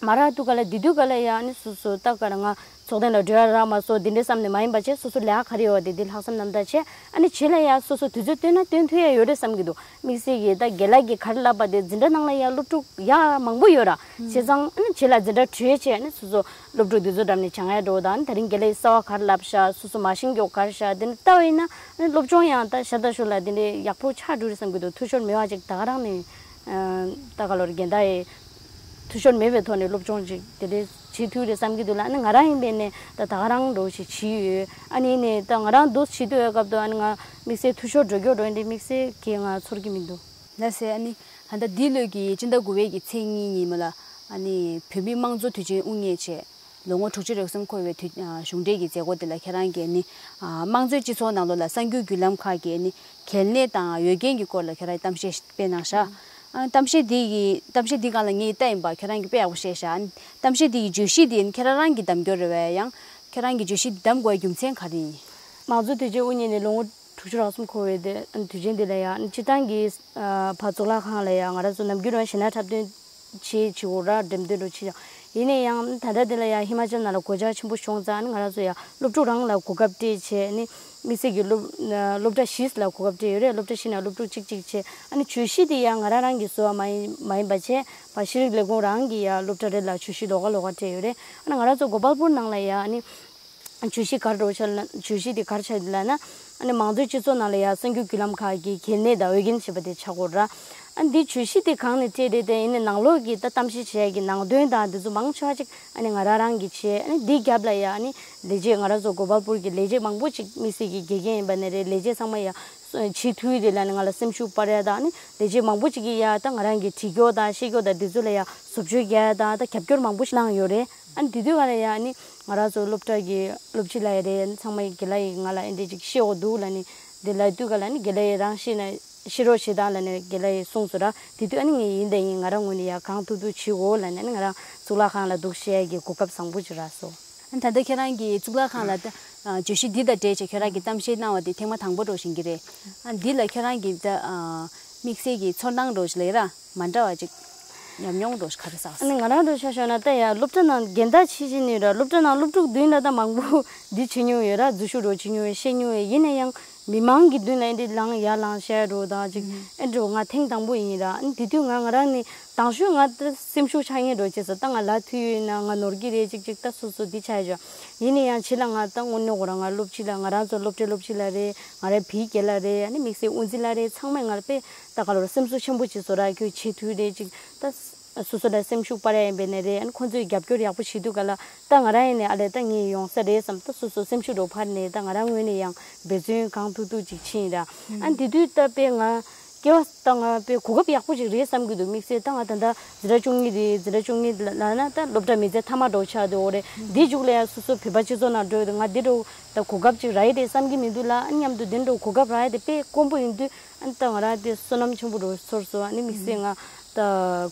མ་རག་དུས་ག་ལ་དེ་དུས་ག་ལ་ཡ་ཨ་ནི་སོ་སོ་ད་ག་ལ་ང་ཚོགས་ཐེངས་ལ་འགྲོ་ཡ་རག་མ་སོང་དེ་འདྲའི་བསམ་ནས་མ་ཡིན་པ་བྱས་སོ་སོ་ལས་ཀ་ག་རེ་ཡོད་པ་དེ་དེ་ལྷག་བསམ་རྣམ་དག་བྱས། ཨ་ནི་རྗེས་ལ་ཡ་སོ་སོ་དུས་ཚོད་བཏོན་ན་བཏོན་ཐུབ་ཡ་ཡོད་རེད་བསམ་གྱི་འདུག་དམིགས་བསལ་གྱི་ད་རྒན་ལགས་ཀྱིས་ག་རེ་ལབ་པ་དེ་འཛིན་གྲྭ་ནང་ལ་ཡ་སློབ་ཕྲུག་ཡ་མང་པོ་ཡོད་ར། བྱས་ཙང་ཨ་ནི་རྗེས་ལ་འཛིན་གྲྭ་གྲོལ་བྱས་ཨ་ནི་སོ་སོ་སློབ་ཕྲུག་དེ་ཚོ་འགྲམ་ནས་སྦྱང་ཡ་འགྲོ་དང་ཨ་ནི་ད་རིང་རྒན་ལགས་ཀྱིས་གསར་པ་ག་རེ་ལབ་ཤག་སོ་སོ་མ་ཤེས་མཁན་ག་རེ་ཤག་དེ་འདྲ་ལྟ་བ་ཡིན་ན་ཨ་ནི་སློབ་སྦྱོང་ཡང་ད་ཤ་སྟག་ཤོད་ལ་དེ་འདྲའི་ཡག་པོ་ཆགས་འགྲོ་རེད་བསམ་གྱི་འདུག་འཐུས་ཤོར་མེད་པ་ཅིག་ད་ག་རང་ནས་ད་ག་ལོར་རྒན་ད་ཡི་འཐུས་ཤོར་མེད་པའི་ཐོག་ནས་སློབ་སྦྱོང་ཅིག་དེ་འདྲའི་བྱེད་ཐུབ་རེད་བསམ་གྱི་འདུག་ལ། ཨ་ནི་ང་རང་ཡིན་པས་ནས་ད་ད་ག་རང་འགྲོ་ཞིག་བྱས་ཡོད། ཨ་ནི་ནས་ད་ང་རང་འདུག་བྱེད་དུས་སྐབས་དུ་ཨ་ནི་ང་དམིགས་བསལ་འཐུས་ཤོར་འགྲོ་རྒྱུ་འགྲོ་ཡིན་དེ་དམིགས་བསལ་གྱི་ང་ཚོར་གྱི་མི་འདུག་ལགས་སེ། ཨ་ནི་ད་ལྟ་འདི་ལོའི་གི་སྤྱི་ཟླ་དགུ་པའི་གི་ཚེས་གཉིས་ཉིན་མོ་ལ་ཨ་ནི་བོད་མིའི་དམངས་གཙོ་དུས་ཆེན་དབུ་བརྙེས་བྱས་ལོ་ངོ་དྲུག་ཅུ་རེ་གསུམ་འཁོར་བའི་དུས་ཨ་གཞུང་འབྲེལ་གྱི་མཛད་སྒོ་དེ་ལ་ཁྱེད་རང་གིས་ནི་ཨ་དམངས་གཙོའི་སྤྱི་ཚོགས་ནང་ལོགས་ལ་གསར་འགྱུར་བརྒྱུད་ལམ་ཁག་གིས་ནི་གལ་གནད་དང་འོས་འགན་གྱི་སྐོར་ལ་ཁྱེད་རང་གཏམ་བཤད་སྤེལ་གནང་ཤག་ཨ་གཏམ་བཤད་འདི་གི་གཏམ་བཤད་འདི་སྒང་ལ་ངས་བལྟས་ཡིན་པ་ཁྱེད་རང་གིས་དཔེ་ཡག་པོ་བཤད་ཤག་ཨ་ནི་གཏམ་བཤད་འདི་གི་བརྗོད་གཞི་འདི་ཁྱེད་རང་རང་གི་གདམ་སྐྱོར་རེད་པས། ཡང་ཁྱེད་རང་གིས་བརྗོད་གཞི་འདི་གདམ་དགོས་པའི་རྒྱུ་མཚན་ག་རེ་ཡིན། དམངས་གཙོའི་དུས་ཆེན་དབུ་བརྙེས་ནས་ལོ་ངོ་དྲུག་ཅུ་རེ་གསུམ་འཁོར་བའི་དེ་དུས་ཆེན་འདི་ལ་ཡང་སྤྱིར་བཏང་གི་ཕར་གཙུག་ལག་ཁང་ལ་ཡང་ང་རང་ཚོ་ནམ་རྒྱུན་རང་གཞས་སྣ་འཁྲབ་སྟོན་བྱེད་བྱེད་འོ་ར་འགྲེམས་སྟོན་འགྲོ་བྱེད་ཡང་ཡིན་ན་ཡང་ད་ལྟ་འདི་ལ་ཡང་ཧི་མ་ཅལ་ནང་ལ་གོད་ཆག་ཆེན་པོ་བྱུང་ཙང་ང་རང་ཚོ་ཡང་སློབ་ཕྲུག་རང་ལ་གོ་སྐབས་སྤྲད་བྱས་ནི་དམིགས་བསལ་གྱི་སློབ་སློབ་གྲྭ་བཞི་ལ་གོ་སྐབས་སྤྲད་ཡོད་རེད། སློབ་གྲྭ་བཞི་ནང་སློབ་ཕྲུག་གཅིག་གཅིག་བྱས་ཨ་ནི་བརྗོད་གཞི་དེ་ཡང་ང་རང་རང་གིས་བཟོ་བ་མ་ཡིན་མ་ཡིན་པ་བྱས་ཕར་ཤེས་རིག་ལས་ཁུངས་རང་གིས་ཡང་སློབ་གྲྭ་རེ་ལ་བརྗོད་གཞི་ལོགས་ཀ་ལོགས་ཀ་སྤྲད་ཡོད་རེད། ཨ་ནི་ང་རང་ཚོ་གོ་པལ་པུར་ནང་ལ་ཡང་ཨ་ནི། བརྗོད་གཞི་ག་རེ་འདྲ་བོ་ཆགས་ལ་བརྗོད་གཞི་དེ་ག་རེ་ཆགས་ཡོད་ལབ་ན། ཨ་ནི་མང་གཙོའི་སྤྱི་ཚོགས་ནང་ལ་ཡང་གསར་འགྱུར་བརྒྱུད་ལམ་ཁག་གི་གལ་གནད་དང་འོས་འགན་ཞེས་པ་དེ་ཆགས་ཡོད་ར། ཨ་ནི་འདིའི་བརྗོད་གཞི་དེ་གང་ནས་སྤྲད་རེད་དེ་ཡིན་ན་ནང་ལོགས་ཀྱི་ད་གཏམ་བཤད་བྱེད་ཡ་གི་ནང་དོན་དང་དེ་ཚོ་མང་ཆེ་བ་ཅིག་ཨ་ནི་ང་རང་རང་གིས་བྱས། ཨ་ནི་འདིའི་རྒྱབ་ལ་ཡང་ཨ་ནི་ལས་བྱེད་ང་རང་ཚོ་གོ་པལ་པུར་གྱི་ལས་བྱེད་མང་པོ་ཅིག་དམིགས་བསལ་གྱི་དགེ་རྒན་ཡིན་པ་ནས་རེད། ལས་བྱེད་ཚང་མ་ཡང་བྱེད་ཐུབ་ཡོད་དེ་ལབ་ནས་ང་ལ་སེམས་ཤུགས་སྤར་ཡ་དང་ཨ་ནི་ལས་བྱེད་མང་པོ་ཅིག་གིས་ཡང་ད་ང་རང་གི་དྲི་སྐྱོར་དང་བཤད་སྐྱོར་དང་དེ་ཚོ་ལ་ཡང་བཟོ་བཅོས་རྒྱག་ཡ་དང་ད་རྒྱབ་སྐྱོར་མང་པོ་ཞིག་གནང་ཡོད་རེད། ཨ་ནི་དེ་དུས་ག་ལ་ཡང་ཨ་ནི་ང་རང་ཚོ་སློབ་གྲྭ་གི་སློབ་སྤྱི་ལགས་རེད། ཚང་མ་དགེ་ལགས་ཡིས་ང་ལ་ཨེ་འདྲས་ཅིག་བཤད་འོ་འདུག་ལབ་ནི་དེ་ལབ་དུས་ག་ལ་ནི་དགེ་ལགས་ཡིས་རང་བཤད་ན་ ཤེས་རོགས་བྱེད་དང་ལབ་ནས་རྒན་ལགས་ཡིས་གསུངས་སོང་ར། དེ་དུས་ཨ་ནི་ངས་ཡིན་དང་ཡིན། ང་རང་ངོས་ནས་ཡ་གང་ཐུབ་ཐུབ་བྱེད་དགོས་ལབ་ནས། ཨ་ནི་ང་རང་གཙུག་ལག་ཁང་ལ་འདུག་བཤད་ཀྱི་གོ་སྐབས་བཟང་པོ་ཅིག་རག་སོང་། ད་ལྟ་ཁྱེད་རང་གིས་གཙུག་ལག་ཁང་ལ་ད་ཨ་བརྗོད་གཞི་འདི་དང་འབྲེལ་བྱས་ཁྱེད་རང་གིས་གཏམ་བཤད་གནང་བ་དེ་ཐེངས་མ་དང་པོ་འདྲ་ཞིག་ཡིན་གྱི་རེད། ཨ་འདི་ལ་ཁྱེད་རང་གིས་ད་ཨ་དམིགས་བསལ་གྱི་ཚོར་སྣང་འདྲ་ཞིག་ལ་ཡ་ར་མ་འདྲ་བ་ཅིག་ཉམས་མྱོང་འདྲ་ཞིག་ག་རེ་བསགས་སོང་། ཨ་ནི་ང་རང་འདྲ་ཆ་བཞག་ན་ད་ཡ་སློབ་གྲྭ་ནང་རྒན་བདག་བྱེད་བཞིན་ནས་ར། སློབ་གྲྭ་ནང་སློབ་ཕྲུག་མདུན་ལ་ད་མང་པོ་འདི་བྱེད་མྱོང་ཡོད་ར། འཛུལ་ཞུགས་འདྲ་བྱེད་མྱོང་ཡོད། བཤད་མྱོང་ཡོད། ཡིན་ན་ཡང་མི་མང་གི་མདུན་ལ་ཨེ་འདྲ་ལངས་ཡར་ལངས་བཤད་འདྲ་དང་ཅིག་ཨེ་འདྲ་ང་ཐེངས་དང་པོ་ཡིན་ར། ཨ་ནི་དེ་དུས་ང་ང་རང་ནི་དང་ཤོས་ང་ད་སེམས་ཤུགས་ཆག་མཁན་འདྲ་བྱས་སོང་། ད་ང་ལ་མཐུད་ཡོད་ན་ང་ནོར་གྱི་རེད་ཅིག་ཅིག་ད་སོ་སོ་འདི་ཆགས་ཡོད། ཡིན་ན་ཡང་ཕྱི་ལ་ང་ད་དངོས་གནས་ཁོ་རང་ང་སློབ་སྤྱི་ལ་ང་རང་ཚོ་སློབ་གྲྭའི་སློབ་སྤྱི་ལགས་རེད། ང་རའི་བུའི་རྒན་ལགས་རེད། ཨ་ནི་དམིགས་བསལ་དབུ་འཛིན་ལགས་རེད། ཚང་མས་ང་ལ་དཔེ་ད་ག་ལོར་སེམས་གསོ་ཆེན་པོ་བྱས་སོང་ར། ཁྱོད་བྱེད་ཐུབ་རེད་ཅིག་ད་སོ་སོ་ལ་སེམས་ཤུགས་སྤར་ཡ་ཡིན་པས་ནས་རེད། ཨ་ནི་ཁོང་ཚོས་རྒྱབ་སྐྱོར་ཡག་པོ་བྱེད་དུས་ག་ལ་ད་ང་རང་ཡིན་ནས་ཨ་ལས་ད་ངས་ཡོང་ས་རེད་བསམ། ད་སོ་སོ་སེམས་ཤུགས་འདྲ་འཕར་ནས་ད་ང་རང་ངོས་ནས་ཡང་འབད་བརྩོན་གང་ཐུབ་ཐུབ་ཅིག་བྱས་ཡིན་ར། ཨ་ནི་དེ་དུས་ད་དཔེ་ང་སྐྱེ་བ་ད་ང་དཔེ་གོ་སྐབས་ཡག་པོ་ཅིག་རེད་བསམ་གྱི་འདུག་དམིགས་བསལ་ད་ང་ད་ལྟ་འཛིན་གྲྭ་བཅུ་གཉིས་རེད། འཛིན་གྲྭ་བཅུ་གཉིས་ལ་ལབ་ན་ད་སློབ་གྲྭ་མི་ཚེ་མཐའ་མ་འདྲ་ཆགས་འདུག་འོ་རེད། འདི་མཇུག་ལ་ཡང་སོ་སོ་བོད་པ་སྤྱི་ཚོགས་ནང་འགྲོ་ཡི་འདུག་ང་འདི་འདྲ་ད་གོ་སྐབས་ཅིག་རག་ཡི་རེད་བསམ་གྱི་མི་འདུག་ལ། ཨ་ནི་མཉམ་དུ་འདི་འདྲ་གོ་སྐབས་རག་ཡ་དེ་དཔེ་དཀོན་པོ་ཡིན་དུས། ཨ་ནི་ད་ང་རང་དེ་བསོད་ནམས་ཆེན་པོ་རུ་ཚོར་སོང་། ཨ་ནི་དམིགས་བསལ་ང་ད་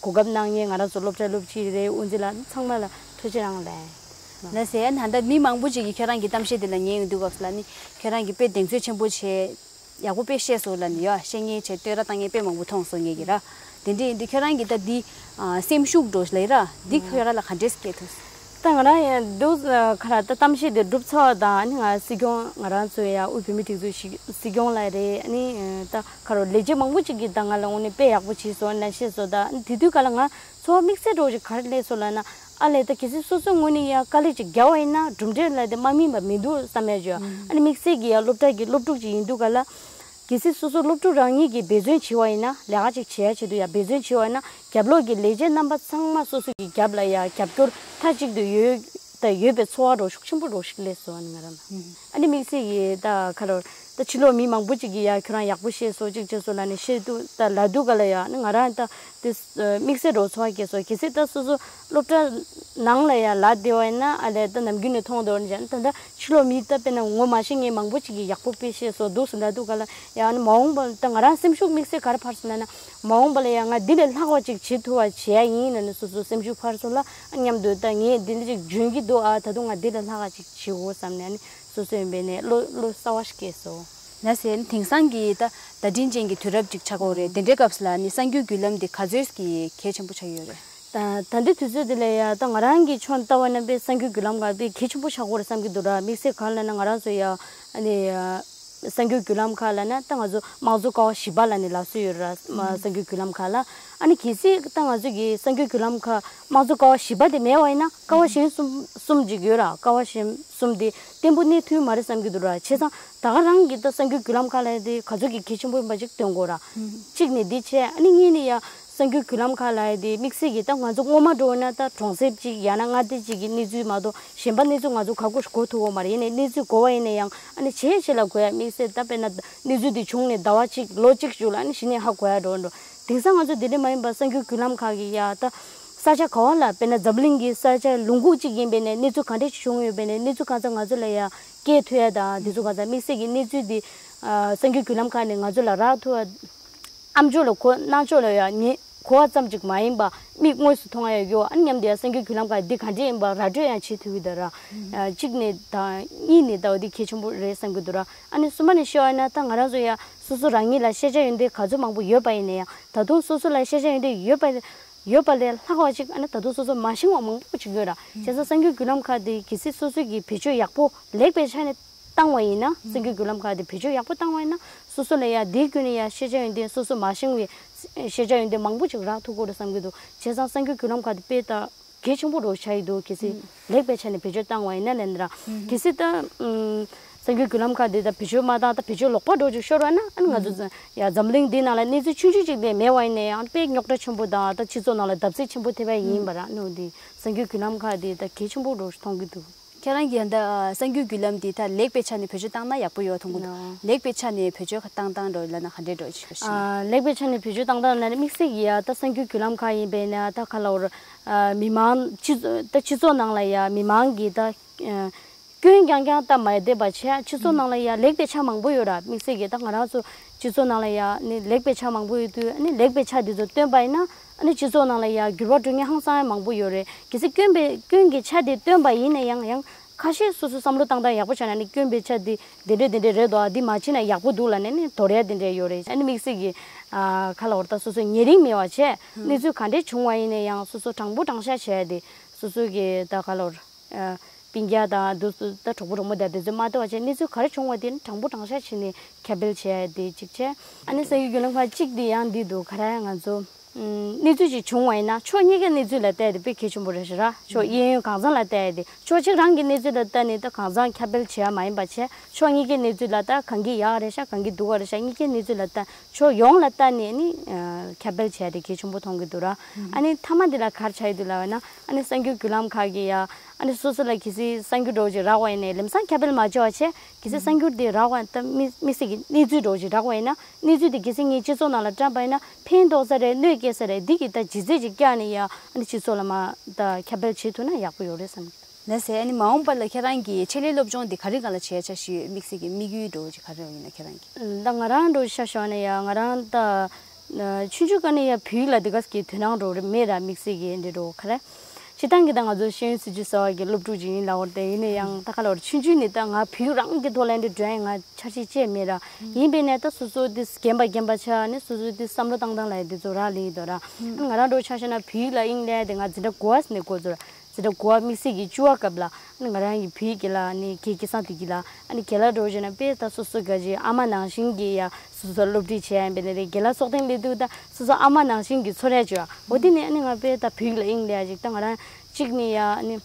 གོ་སྐབས་གནང་མཁན་ང་རང་ཚོ་སློབ་གྲྭའི་སློབ་སྤྱི་རེད། དབུ་འཛིན་ལགས་ཚང་མ་ལ་ཐུགས་རྗེ་གནང་ལགས། ལགས་སེ། ཨ་ནི་ད་ལྟ་མི་མང་པོ་ཅིག་གིས་ཁྱོད་རང་གི་གཏམ་བཤད་དེ་ལ་ཉན་ཡོང་དུས་སྐབས་སུ་ལ་ནི་ཁྱོད་རང་གིས་དཔེ་གདེང་ཚོད་ཆེན་པོ་བྱས་ཡག་པོ་དཔེ་བཤད་སོང་ལབ་ནི་ཡོད། བཤད་མཁན་བྱས་བསྟོད་ར་བཏང་མཁན་དཔེ་མང་པོ་མཐོང་སོང་ངེད་ཀྱིས་ར། དེ་འདྲ་ཡིན་དུས་ཁྱོད་རང་གིས་ད་འདི་ཨ་སེམས་ཤུགས་འདྲ་ཞིག་ལབ་ཡི་ར། འདི་ཁྱོད་རང་ལ་ག་འདྲས་སྐྱེས་ཐུབ་སོང་། ད་ང་རང་ཡང་འདུག་ཁ་ར་ད་གཏམ་བཤད་དེ་གྲུབ་ཚར་བ་དང་། ཨ་ནི་ང་སྲིད་སྐྱོང་ང་རང་ཚོའི་ཡ་དབུས་བོད་མིའི་སྒྲིག་འཛུགས་ཤིག་སྲིད་སྐྱོང་ལགས་རེད། ཨ་ནི་ད་ཁ་རོ་ལས་བྱེད་མང་པོ་ཅིག་གིས་ད་ང་ལ་དངོས་གནས་དཔེ་ཡག་པོ་བྱས་སོང་ལབ་བཤད་སོང་། ད་ཨ་ནི་དེ་དུས་ག་ལ་ང་ཚོར་བ་དམིགས་བསལ་འདྲ་ཞིག་ག་རེ་སླེབས་སོང་ལབ་ན། ཨ་ལས་ད་གལ་སྲིད་སོ་སོའི་ངོས་ནས་ཡ་དཀའ་ལས་ཅིག་བརྒྱབ་པ་ཡིན་ན་གྲུབ་འབྲས་ལ་དེ་མ་སྨིན་པ་མི་འདུག་བསམ་ཡ་བྱོས། ཨ་ནི་དམིགས་བསལ་གྱི་ཡ་སློབ་གྲྭ་གི་སློབ་ཕྲུག་ཅིག་ཡིན་དུས་ག་ལ། གལ་སྲིད་སོ་སོ་སློབ་ཕྲུག་རང་ཉིད་ཀྱིས་འབད་བརྩོན་བྱས་པ་ཡིན་ན། ལས་ཀ་ཅིག་བྱེད་ཡ་ཆེད་དུ་ཡ་འབད་བརྩོན་བྱས་པ་ཡིན་ན། རྒྱབ་ལོགས་ཀྱི་ལས་བྱེད་རྣམ་པ་ཚང་མ་སོ་སོ་གི་རྒྱབ་ལ་ཡ་རྒྱབ་སྐྱོར་མཐའ་གཅིག་ཏུ་ཡོད་ད་ཡོད་པའི་ཚོར་བ་འདྲ་ཤུགས་ཆེན་པོ་འདྲ་ཞིག་སླེབས་སོང་། ཨ་ནི་ང་རང་ལ་ཨ་ནི་དམིགས་བསལ་གྱི་ད་ཁ་རོ་ད་ཕྱི་ལོགས་མི་མང་པོ་ཅིག་གིས་ཡ་ཁྱོད་རང་ཡག་པོ་བཤད་སོང་ཅིག་བྱས་སོང་ལབ་ནས་བཤད་དུས་ད་ལབ་དུས་ག་ལ་ཡ། ཨ་ནི་ང་རང་ད་དེ་དམིགས་བསལ་འདྲ་ཚོར་བ་སྐྱེས་སོང་། གལ་སྲིད་ད་སོ་སོ་སློབ་གྲྭ་ནང་ལ་ཡ་ལབ་བསྡད་པ་ཡིན་ན། ཨ་ལས་ད་ནམ་རྒྱུན་ནས་མཐོང་འདུག་ནས་ད་ད་ཕྱི་ལོགས་མི་ད་དཔེར་ན་ངོ་མ་ཤེས་མཁན་མང་པོ་ཅིག་གིས་ཡག་པོ་དཔེ་བཤད་སོང་འདུག་སེ་ལབ་དུས་ག་ལ་ཡ། ཨ་ནི་མ་འོངས་པ་ད་ང་རང་སེམས་ཤུགས་དམིགས་བསལ་ག་རེ་འཕར་སོང་ལབ་ན། མ་འོངས་པ་ལ་ཡ་ང་འདི་ལས་ལྷག་པ་ཅིག་བྱེད་ཐུབ་པ་བྱེད་ཡ་ཡིན་ལབ་ནས་སོ་སོ་སེམས་ཤུགས་འཕར་སོང་ལ། ཨ་མཉམ་དུ་ད་ངས་འདི་འདྲ་ཅིག་འཇོན་གྱི་འདུག་ཨ་ད་དུང་ང་འདི་ལས་ལྷག་པ་ཅིག་བྱེད་དགོས་བསམ་ནས། ཨ་ནི་སོ་སོ་ཡིན་པས་ནས་བློ་བློ་གསར་བ་ཞིག་སྐྱེས་སོང་། ལགས་སེ། དེང་སང་གི་ད་བརྡ་འཕྲིན་ཅན་གྱི་དུས་རབས་ཅིག་ཆགས་ཀྱི་ཡོད་རེད། དེ་འདྲའི་སྐབས་སུ་ལ་ནི་གསར་འགྱུར་བརྒྱུད་ལམ་འདི་ག་ཚོད་ཀྱི་གལ་ཆེན་པོ་ཆགས་ཀྱི་ཡོད་རེད། ད་ད་ལྟའི་དུས་ཚོད་འདི་ལ་ཡ་ད་ང་རང་གི་ཕྱོགས་ལྟ་བ་ན་དཔེ་གསར་འགྱུར་བརྒྱུད་ལམ་ཁག་དཔེ་གལ་ཆེན་པོ་ཆགས་ཀྱི་ཡོད་རེད་བསམ་གྱི་འདུག་ར། དམིགས་བསལ་ག་རེ་ལབ་ན་ང་རང་ཚོ་ཡ་ཨ་ནི་གསར་འགྱུར་བརྒྱུད་ལམ་ཁག་ལབ་ན་ད་ང་ཚོ་དམངས་གཙོ་ཀ་བ་བཞི་པ་ལབ་ནས་ལབ་སྲོལ་ཡོད་ར། མ་གསར་འགྱུར་བརྒྱུད་ལམ་ཁག་ལ། ཨ་ནི་གལ་སྲིད་ད་ང་ཚོ་གི་གསར་འགྱུར་བརྒྱུད་ལམ་ཁག་དམངས་གཙོ་ཀ་བ་བཞི་པ་དེ་མེད་པ་ཡིན་ན། ཀ་བ་གཞན་གསུམ་གསུམ་ཅིག་ཡོད་ར། ཀ་བ་གཞན་གསུམ་དེ་བརྟན་པོ་གནས་ཐུབ་མ་རེད་བསམ་གྱི་འདུག་ར། བྱས་ཙང་ད་ག་རང་གི་ད་གསར་འགྱུར་བརྒྱུད་ལམ་ཁག་ལབ་ཡ་དེ་ག་ཚོད་ཀྱི་གལ་ཆེན་པོ་ཡིན་པ་ཅིག་སྟོན་དགོས་ར། གཅིག་ནས་འདི་བྱས། ཨ་ནི་གཉིས་ནས་ཡ་གསར་འགྱུར་བརྒྱུད་ལམ་ཁག་ལབ་ཡ་དེ་དམིགས་བསལ་གྱི་ད་ང་ཚོ་སྔོན་མ་འགྲོ་ན་ད་གྲོང་གསེབ་ཅིག་ཡང་ན་མངའ་སྡེ་ཅིག་གི་གནས་ཚུལ་མ་གཏོགས་གཞན་པ་གནས་ཚུལ་ང་ཚོ་ག་གོ་གོ་ཐུབ་ཀྱི་མ་རེད། ཡིན་ནའི་གནས་ཚུལ་གོ་བ་ཡིན་ན་ཡང་ཨ་ནི་བྱས་བྱས་ལ་གོ་ཡ། དམིགས་བསལ་ད་དཔེར་ན་གནས་ཚུལ་དེ་བྱུང་ནས་ཟླ་བ་གཅིག་ལོ་གཅིག་མཇུག་ལ་ཨ་ནི་གཞི་ནས་ཧ་གོ་ཡ་འགྲོ་འགྲོ། དེང་སང་ང་ཚོ་དེ་འདྲ་མ་ཡིན་པར་གསར་འགྱུར་བརྒྱུད་ལམ་ཁག་གིས་ཡ་ད་ས་ཆ་ག་བ་ལ་དཔེར་ན་འཛམ་གླིང་གི་ས་ཆ་ལུང་ཁུག་ཅིག་ཡིན་པས་ནས་གནས་ཚུལ་ག་འདྲ་ཞིག་བྱུང་ཡོད་པས་ནས་གནས་ཚུལ་གང་ཚང་ང་ཚོ་ལ་ཡ་སྐྱེལ་ཐུབ་ཡ་དང་། དེ་ཚོ་གང་ཚང་དམིགས་བསལ་གྱི་གནས་ཚུལ་དེ་ཨ་གསར་འགྱུར་བརྒྱུད་ལམ་ཁག་ནས་ང་ཚོ་ལ་རག་ཐུབ་ཡ། ཨ་མཆོག་ལ་གོ་རྣ་མཆོག་ལ་ཡ་ཉན་གོ་བ་ཙམ་ཅིག་མ་ཡིན་པ་མིག་དངོས་སུ་མཐོང་ཡ་ཡོད། ཨ་ནི་མཉམ་དུ་ཡ་གསར་འགྱུར་བརྒྱུད་ལམ་ཁག་འདི་ག་འདྲ་ཡིན་པ་ར་སྤྲོད་ཡང་བྱེད་ཐུབ་ཀྱི་འདུག་ར། ཨ་གཅིག་ནས་དང་གཉིས་ནས་ད་འོ་འདི་གལ་ཆེན་པོ་རེད་བསམ་གྱི་འདུག་ར། ཨ་ནི་གསུམ་པ་ནས་བཤད་པ་ཡིན་ན་ད་ང་རང་ཚོ་ཡ་སོ་སོ་རང་ཉིད་ལ་ཤེས་བྱ་ཡོན་ཏན་ག་ཚོད་མང་པོ་ཡོད་པ་ཡིན་ན་ཡང་། ད་དུང་སོ་སོ་ལ་ཤེས་བྱ་ཡོན་ཏན་ཡོད་པ་ཡོད་པ་ལས་ལྷག་པ་ཅིག་ཨ་ནི་ད་དུང་སོ་སོ་མ་ཤེས་པ་མང་པོ་ཅིག་ཡོད་ར། བྱས་ཙང་གསར་འགྱུར་བརྒྱུད་ལམ་ཁག་འདི་གལ་སྲིད་སོ་སོ་གིས་བེད་སྤྱོད་ཡག་པོ་ལེགས་པའི་ཆ་ནས་བཏང་བ་ཡིན་ན། གསར་འགྱུར་བརྒྱུད་ལམ་ཁག་དེ་བེད་སྤྱོད་ཡག་པོ་བཏང་བ་ཡིན་ན། སོ་སོ་ལ་ཡ་དེའི་བརྒྱུད་ནས་ཡ་ཤེས་བྱ་ཡོན་ཏན་སོ་སོ་མ་ཤེས་པའི་ཤེས་བྱ་ཡོན་ཏན་མང་པོ་ཅིག་རག་ཐུབ་ཀྱི་རེད་བསམ་གྱི་འདུག་བྱས་ཙང་གསར་འགྱུར་བརྒྱུད་ལམ་ཁག་དེ་དཔེ་ད་གལ་ཆེན་པོ་འདྲ་ཆགས་ཀྱི་འདུག་གལ་སྲིད་ལེགས་པའི་ཆ་ནས་བེད་སྤྱོད་བཏང་བ་ཡིན་ན་ལབ་ན་ར། གལ་སྲིད་ད་ཨམ་གསར་འགྱུར་བརྒྱུད་ལམ་ཁག་དེ་ད་བེད་སྤྱོད་མ་བཏང་། ད་བེད་སྤྱོད་ལོག་པ་འདྲ་ཅིག་ཤོར་བ་ན། ཨ་ནི་ང་ཚོ་ཡ་འཛམ་གླིང་འདི་ནང་ལ་གནས་ཚུལ་ཆུང་ཆུང་ཅིག་ལས་མེད་པ་ཡིན་ན་ཡང་དཔེ་རྙོག་དྲ་ཆེན་པོ་དང་། ད་སྤྱི་ཚོགས་ནང་ལ་བརྡབ་གསིག་ཆེན་པོ་ཐེབས་པ་ཡིན་པ་ར། ཨ་ནི་འོ་འདི་གསར་འགྱུར་བརྒྱུད་ལམ་ཁག་དེ་ད་གལ་ཆེན་པོ་འདྲ་ཞིག་མཐོང་གི་འདུག་ཁྱེད་རང་གིས་ད་གསར་འགྱུར་བརྒྱུད་ལམ་འདི་ད་ལེགས་པའི་ཆ་ནས་བེད་སྤྱོད་བཏང་ན་ཡག་པོ་ཡོད་མཐོང་གི་འདུག་ལེགས་པའི་ཆ་ནས་བེད་སྤྱོད་བཏང་སྟངས་འདྲ་ལབ་ན་ག་འདྲས་འདྲ་ཞིག་ཨ་ལེགས་པའི་ཆ་ནས་བེད་སྤྱོད་བཏང་སྟངས་ལབ་ན་དམིགས་བསལ་གྱི་ཡ་ད་གསར་འགྱུར་བརྒྱུད་ལམ་ཁག་ཡིན་པས་ན་ད་ག་ལབ་དགོས་རེད། ཨ་མི་མང་སྤྱི་ད་སྤྱི་ཚོགས་ནང་ལ་ཡ་མི་མང་གི་ད་ཨ་ སྐྱོན་རྐྱང་རྐྱང་ལྟ་མ་བསྡད་པ་བྱས། སྤྱི་ཚོགས་ནང་ལ་ཡ་ལེགས་པའི་ཆ་མང་པོ་ཡོད་ར། དམིགས་བསལ་གྱི་ད་ང་རང་ཚོ་སྤྱི་ཚོགས་ནང་ལ་ཡ་ནི་ལེགས་པའི་ཆ་མང་པོ་ཡོད་དུས། ཨ་ནི་ལེགས་པའི་ཆ་འདི་ཚོ་སྟོན་པ་ཡིན་ན། ཨ་ནི་སྤྱི་ཚོགས་ནང་ལ་ཡ་འགྱུར་བ་འགྲོ་མཁན་ཧང་སང་ཡ་མང་པོ་ཡོད་རེད། གལ་སྲིད་སྐྱོན་པའི་སྐྱོན་གྱི་ཆ་དེ་སྟོན་པ་ཡིན་ན་ཡང་། ཡང་ཁ་ཤས་སོ་སོ་བསམ་བློ་བཏང་སྟངས་ཡག་པོ་བྱས་ན་ནི། སྐྱོན་པའི་ཆ་དེ་དེ་འདྲས་དེ་འདྲས་རེད་དོ། ཨ་འདི་མ་བྱེད་ན་ཡག་པོ་འདུག་ལབ་ནས་ནི་དོར་ཡ་དེ་འདྲས་ཡོད་རེད། ཨ་ནི་དམིགས་བསལ་གྱི་ཨ་ག་ལབ་དགོས་རེད། ད་སོ་སོ་ཉེ་རིང་མེད་པ་བྱས། གནས་ཚུལ་ག་འདྲས་བྱུང་བ་ཡིན་ན་ཡང་སོ་སོ་དྲང་པོ་དྲང་བཞག་བྱས་ཏེ། སོ་སོ་གི་ད་ག་ལབ་དགོས་རེད། ཨ་སྤུན་ཀྱག་དང་དུ་སུ་ད་གྲོགས་པོ་གྲོགས་མོ་དང་དེ་ཚོ་མ་ལྟ་བ་བྱས། གནས་ཚུལ་ག་རེ་བྱུང་བ་དེ་ནི་དྲང་པོ་དྲང་བཞག་བྱས་ནས་ཁྱབ་སྤེལ་བྱས་ཏེ་གཅིག་བྱས། ཨ་ནི་གསར་འགྱུར་བརྒྱུད་ལམ་ཁག་གཅིག་དེ་ཡང་འདི་འདུག་ག་རེ་ང་ཚོ་ཨམ་གནས་ཚུལ་ཅིག་བྱུང་བ་ཡིན་ན། ཕྱོགས་གཉིས་ཀའི་གནས་ཚུལ་ལ་བལྟས་ཏེ་དཔེ་གལ་ཆེན་པོ་རེད་ཤག་ར། ཕྱོགས་གཡས་གཡོན་གང་ཚང་ལ་བལྟས་ཏེ། ཕྱོགས་གཅིག་རང་གི་གནས་ཚུལ་ལ་བལྟས་ནས་ད་གང་ཚང་ཁྱབ་སྤེལ་བྱེད་ཡ་མ་ཡིན་པ་བྱས། ཕྱོགས་གཉིས་ཀའི་གནས་ཚུལ་ལ་ད་གང་གི་ཡག་རེད་ཤག་གང་གི་སྡུག་ག་རེད་ཤག་གཉིས་ཀའི་གནས་ཚུལ་ལ་བལྟས། ཕྱོགས་ཡོངས་ལ་བལྟས་ནས་ནི་ཨ་ཁྱབ་སྤེལ་བྱས་ཏེ་གལ་ཆེན་པོ་མཐོང་གི་འདུག་ར། ཨ་ནི་མཐའ་མ་འདི་ལ་ག་རེ་ཆགས་ཡོད་འདུག་ལབ་ན། ཨ་ནི་གསར་འགྱུར་བརྒྱུད་ལམ་ཁག་གི་ཡ། ཨ་ནི་སོ་སོ་ལ་གལ་སྲིད་གསར་འགྱུར་འདྲ་བོ་ཅིག་རག་པ་ཡིན་ནའི་ལམ་སང་ཁྱབ་སྤེལ་མ་བྱས་པ་བྱས། གལ་སྲིད་གསར་འགྱུར་འདི་རག་པ་ད་དམིགས་དམིགས་བསལ་གྱི་གནས་ཚུལ་འདྲ་བོ་ཅིག་རག་པ་ཡིན་ན། གནས་ཚུལ་འདི་གལ་སྲིད་ངས་སྤྱི་ཚོགས་ནང་ལ་བཀྲམ་པ་ཡིན་ན། ཕན་ཐོགས་ས་རེད། གནོད་སྐྱེལ་ས་རེད། འདི་གི་ད་ལྗིད་ཚད་ཅིག་བཀྱགས་ནས་ཡ། ཨ་ནི་སྤྱི་ཚོགས་ལ་མར་ད་ཁྱབ་སྤེལ་བྱེད་ཐུབ་ན་ཡག་པོ་ཡོད་རེད་བསམ་གྱི་འདུག་ལགས་སེ། ཨ་ནི་མ་འོངས་པ་ལ་ཁྱེད་རང་གིས་ཆེད་ལས་སློབ་སྦྱོང་འདི་ག་རེ་སྒང་ལ་བྱེད་འཆར་གཞི་ཡོད། དམིགས་བསལ་གྱི་དམིགས་ཡུལ་འདྲ་བོ་ཅིག་ག་རེ་ཡིན་ན་ཁྱེད་རང་གི། ད་ང་རང་འདྲ་བོ་ཆ་བཞག་ན་ཡ། ང་རང་ད་ཆུང་ཆུང་སྒང་ནས་ཡ་བོད་ཡིག་ལ་དེ་ག་ཙམ་གྱི་དོ་སྣང་འདྲ་བོ་མེད་ར། དམིགས་བསལ་གྱི་འདི་འདྲ་བོ་ག་རེ། སྤྱིར་བཏང་གི་ད་ང་ཚོ་ཤེས་ཡོན་སྲིད་བྱུས་ཟེར་བ་གི་སློབ་ཕྲུག་ཅིག་ཡིན་ལབ་དགོས་རེད་དེ། ཡིན་ན་ཡང་ད་ག་ལབ་དགོས་རེད། ཆུང་ཆུང་ནས་ད་ང་བོད་ཡིག་རང་གི་ཐོག་ལ་འདི་འགྲོ་ཡ་ང་འཆར་གཞི་ཅིག་མེད་ར། ཡིན་པས་ན་ད་སོ་སོ་དེ་རྒན་པ་རྒན་པ་ཆགས་ནས་སོ་སོ་དེ་བསམ་བློ་བཏང་སྟངས་ལ་ཡ་དེ་ཚོ་རག་ལས་ཡོད་དོ་ར། ང་རང་འདྲ་བོ་ཆ་བཞག་ན་བོད་ཡིག་ལ་དབྱིངས་སླེབས་ཡ་དེ་ང་འཛིན་གྲྭ་དགུ་པ་ནས་འགོ་ཚུགས་ར། འཛིན་གྲྭ་དགུ་པ་དམིགས་བསལ་གྱི་བཅུ་པ་སྐབས་ལ། ཨ་ནི་ང་རང་གི་བོད་ཡིག་དགེ་ལགས་ནི་དགེ་རྒན་སང་དེ་དགེ་ལགས། ཨ་ནི་དགེ་ལགས་འདྲ་བོ་བྱས་ན་དཔེ་ད་སོ་སོ་ག་ཅིག་ཨ་མ་ནང་བཞིན་གྱི་ཡ་སོ་སོ་སློབ་ཁྲིད་བྱས་ཡིན་པས་ན་རེད། དགེ་ལགས་ཚོགས་ཐེངས་སླེབས་དུས་ད་སོ་སོ་ཨ་མ་ནང་བཞིན་གྱི་ཚོར་ཡ་ཅིག་ཡོད། འོ་དེ་ནས་ཨ་ནི་ང་དཔེ་ད་བོད་ཡིག་ལ་དབྱིངས་སླེབས་ཡ་ཅིག་ད་ང་རང་གཅིག་ནས་ཡ་ཨ་ནི་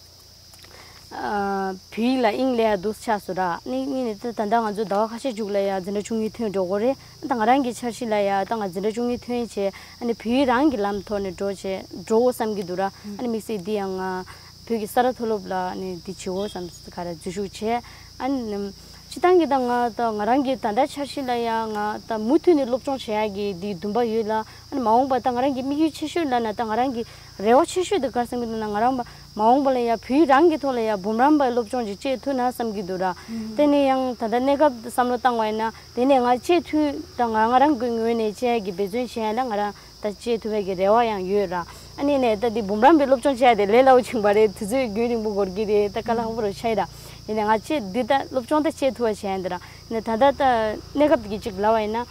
ཨ་བོད་ཡིག་ལ་དབྱིངས་སླེབས་ཡ་འདུག་ཆགས་སོང་ར། ཨ་ནི་གཉིས་ནས་ད་ད་ལྟ་ང་ཚོ་ཟླ་བ་ཁ་ཤས་མཇུག་ལ་ཡ་འཛིན་གྲྭ་བཅུ་གཉིས་ཐོན་འགྲོ་གི་རེད། ད་ང་རང་གི་འཆར་གཞི་ལ་ཡ་ད་ང་འཛིན་གྲྭ་བཅུ་གཉིས་ཐོན་བྱས། ཨ་ནི་བོད་ཡིག་རང་གི་ལམ་ཐོག་ནས་འགྲོ་བྱས་འགྲོ་དགོས་བསམ་གྱི་འདུག་ར། ཨ་ནི་དམིགས་བསལ་འདི་ཡང་ང་བོད་ཀྱི་ས་རཱ་མཐོ་སློབ་ལ་ནི་འདི་བྱེད་དགོས་བསམ། ག་རེ་འཛུལ་ཞུགས་བྱས། ཨ་ནི་སྤྱིར་བཏང་གི་ད་ང་ད་ང་རང་གི་ད་ལྟ་འཆར་གཞི་ལ་ཡ་ང་ད་མུ་མཐུད་ནས་སློབ་སྦྱོང་བྱེད་ཡ་གི་འདི་འདུན་པ་ཡོད་ལ། ཨ་ནི་མ་འོངས་པ་ད་ང་རང་གི་དམིགས་ཡུལ་ཆེ་ཤོས་ལབ་ན། ད་ང་རང་གི་རེ་བ་ཆེ་ཤོས་དེ་ག་རེ་བསམ་གྱི་འདུག་ན། ང་རང་མ་འོངས་པ་ལ་ཡ་བོད་ཡིག་རང་གི་ཐོག་ལ་ཡ་འབུམ་རམས་པའི་སློབ་སྦྱོང་ཅིག་བྱེད་ཐུབ་ན་བསམ་གྱི་འདུག་ར། དེ་ནས་ཡང་ད་ལྟ་གནས་སྐབས་བསམ་བློ་བཏང་བ་ཡིན་ན། དེ་ནས་ང་བྱེད་ཐུབ། ད་ང་ང་རང་གི་ངོས་ནས་བྱེད་ཡ་གི་འབད་བརྩོན་བྱེད་ཡ་ལ་ང་རང་ད་བྱེད་ཐུབ་པའི་གི་རེ་བ་ཡང་ཡོད་ར། ཨ་ནི་ནས་ད་འདི་འབུམ་རམས་པའི་སློབ་སྦྱོང་བྱེད་ཡ་དེ་ལས་སླ་བོ་ཅིག་མ་རེད། དུས་ཚོད་རྒྱུན་རིང་པོ་འགོར་གྱི་རེད། ད་དཀའ་ལས་ཁག་པོ་རུ་ཆགས་ཡི་ར། ཡིན་ནའི་ང་བྱེད་འདི་ད་སློབ་སྦྱོང་ད་བྱེད་ཐུབ་པ་བྱེད་ཡ་འདི་ར། ནས་ད་ལྟ་ད་གནས་སྐབས་དེ་གི་ཅིག་ལབ་པ་ཡིན་ན།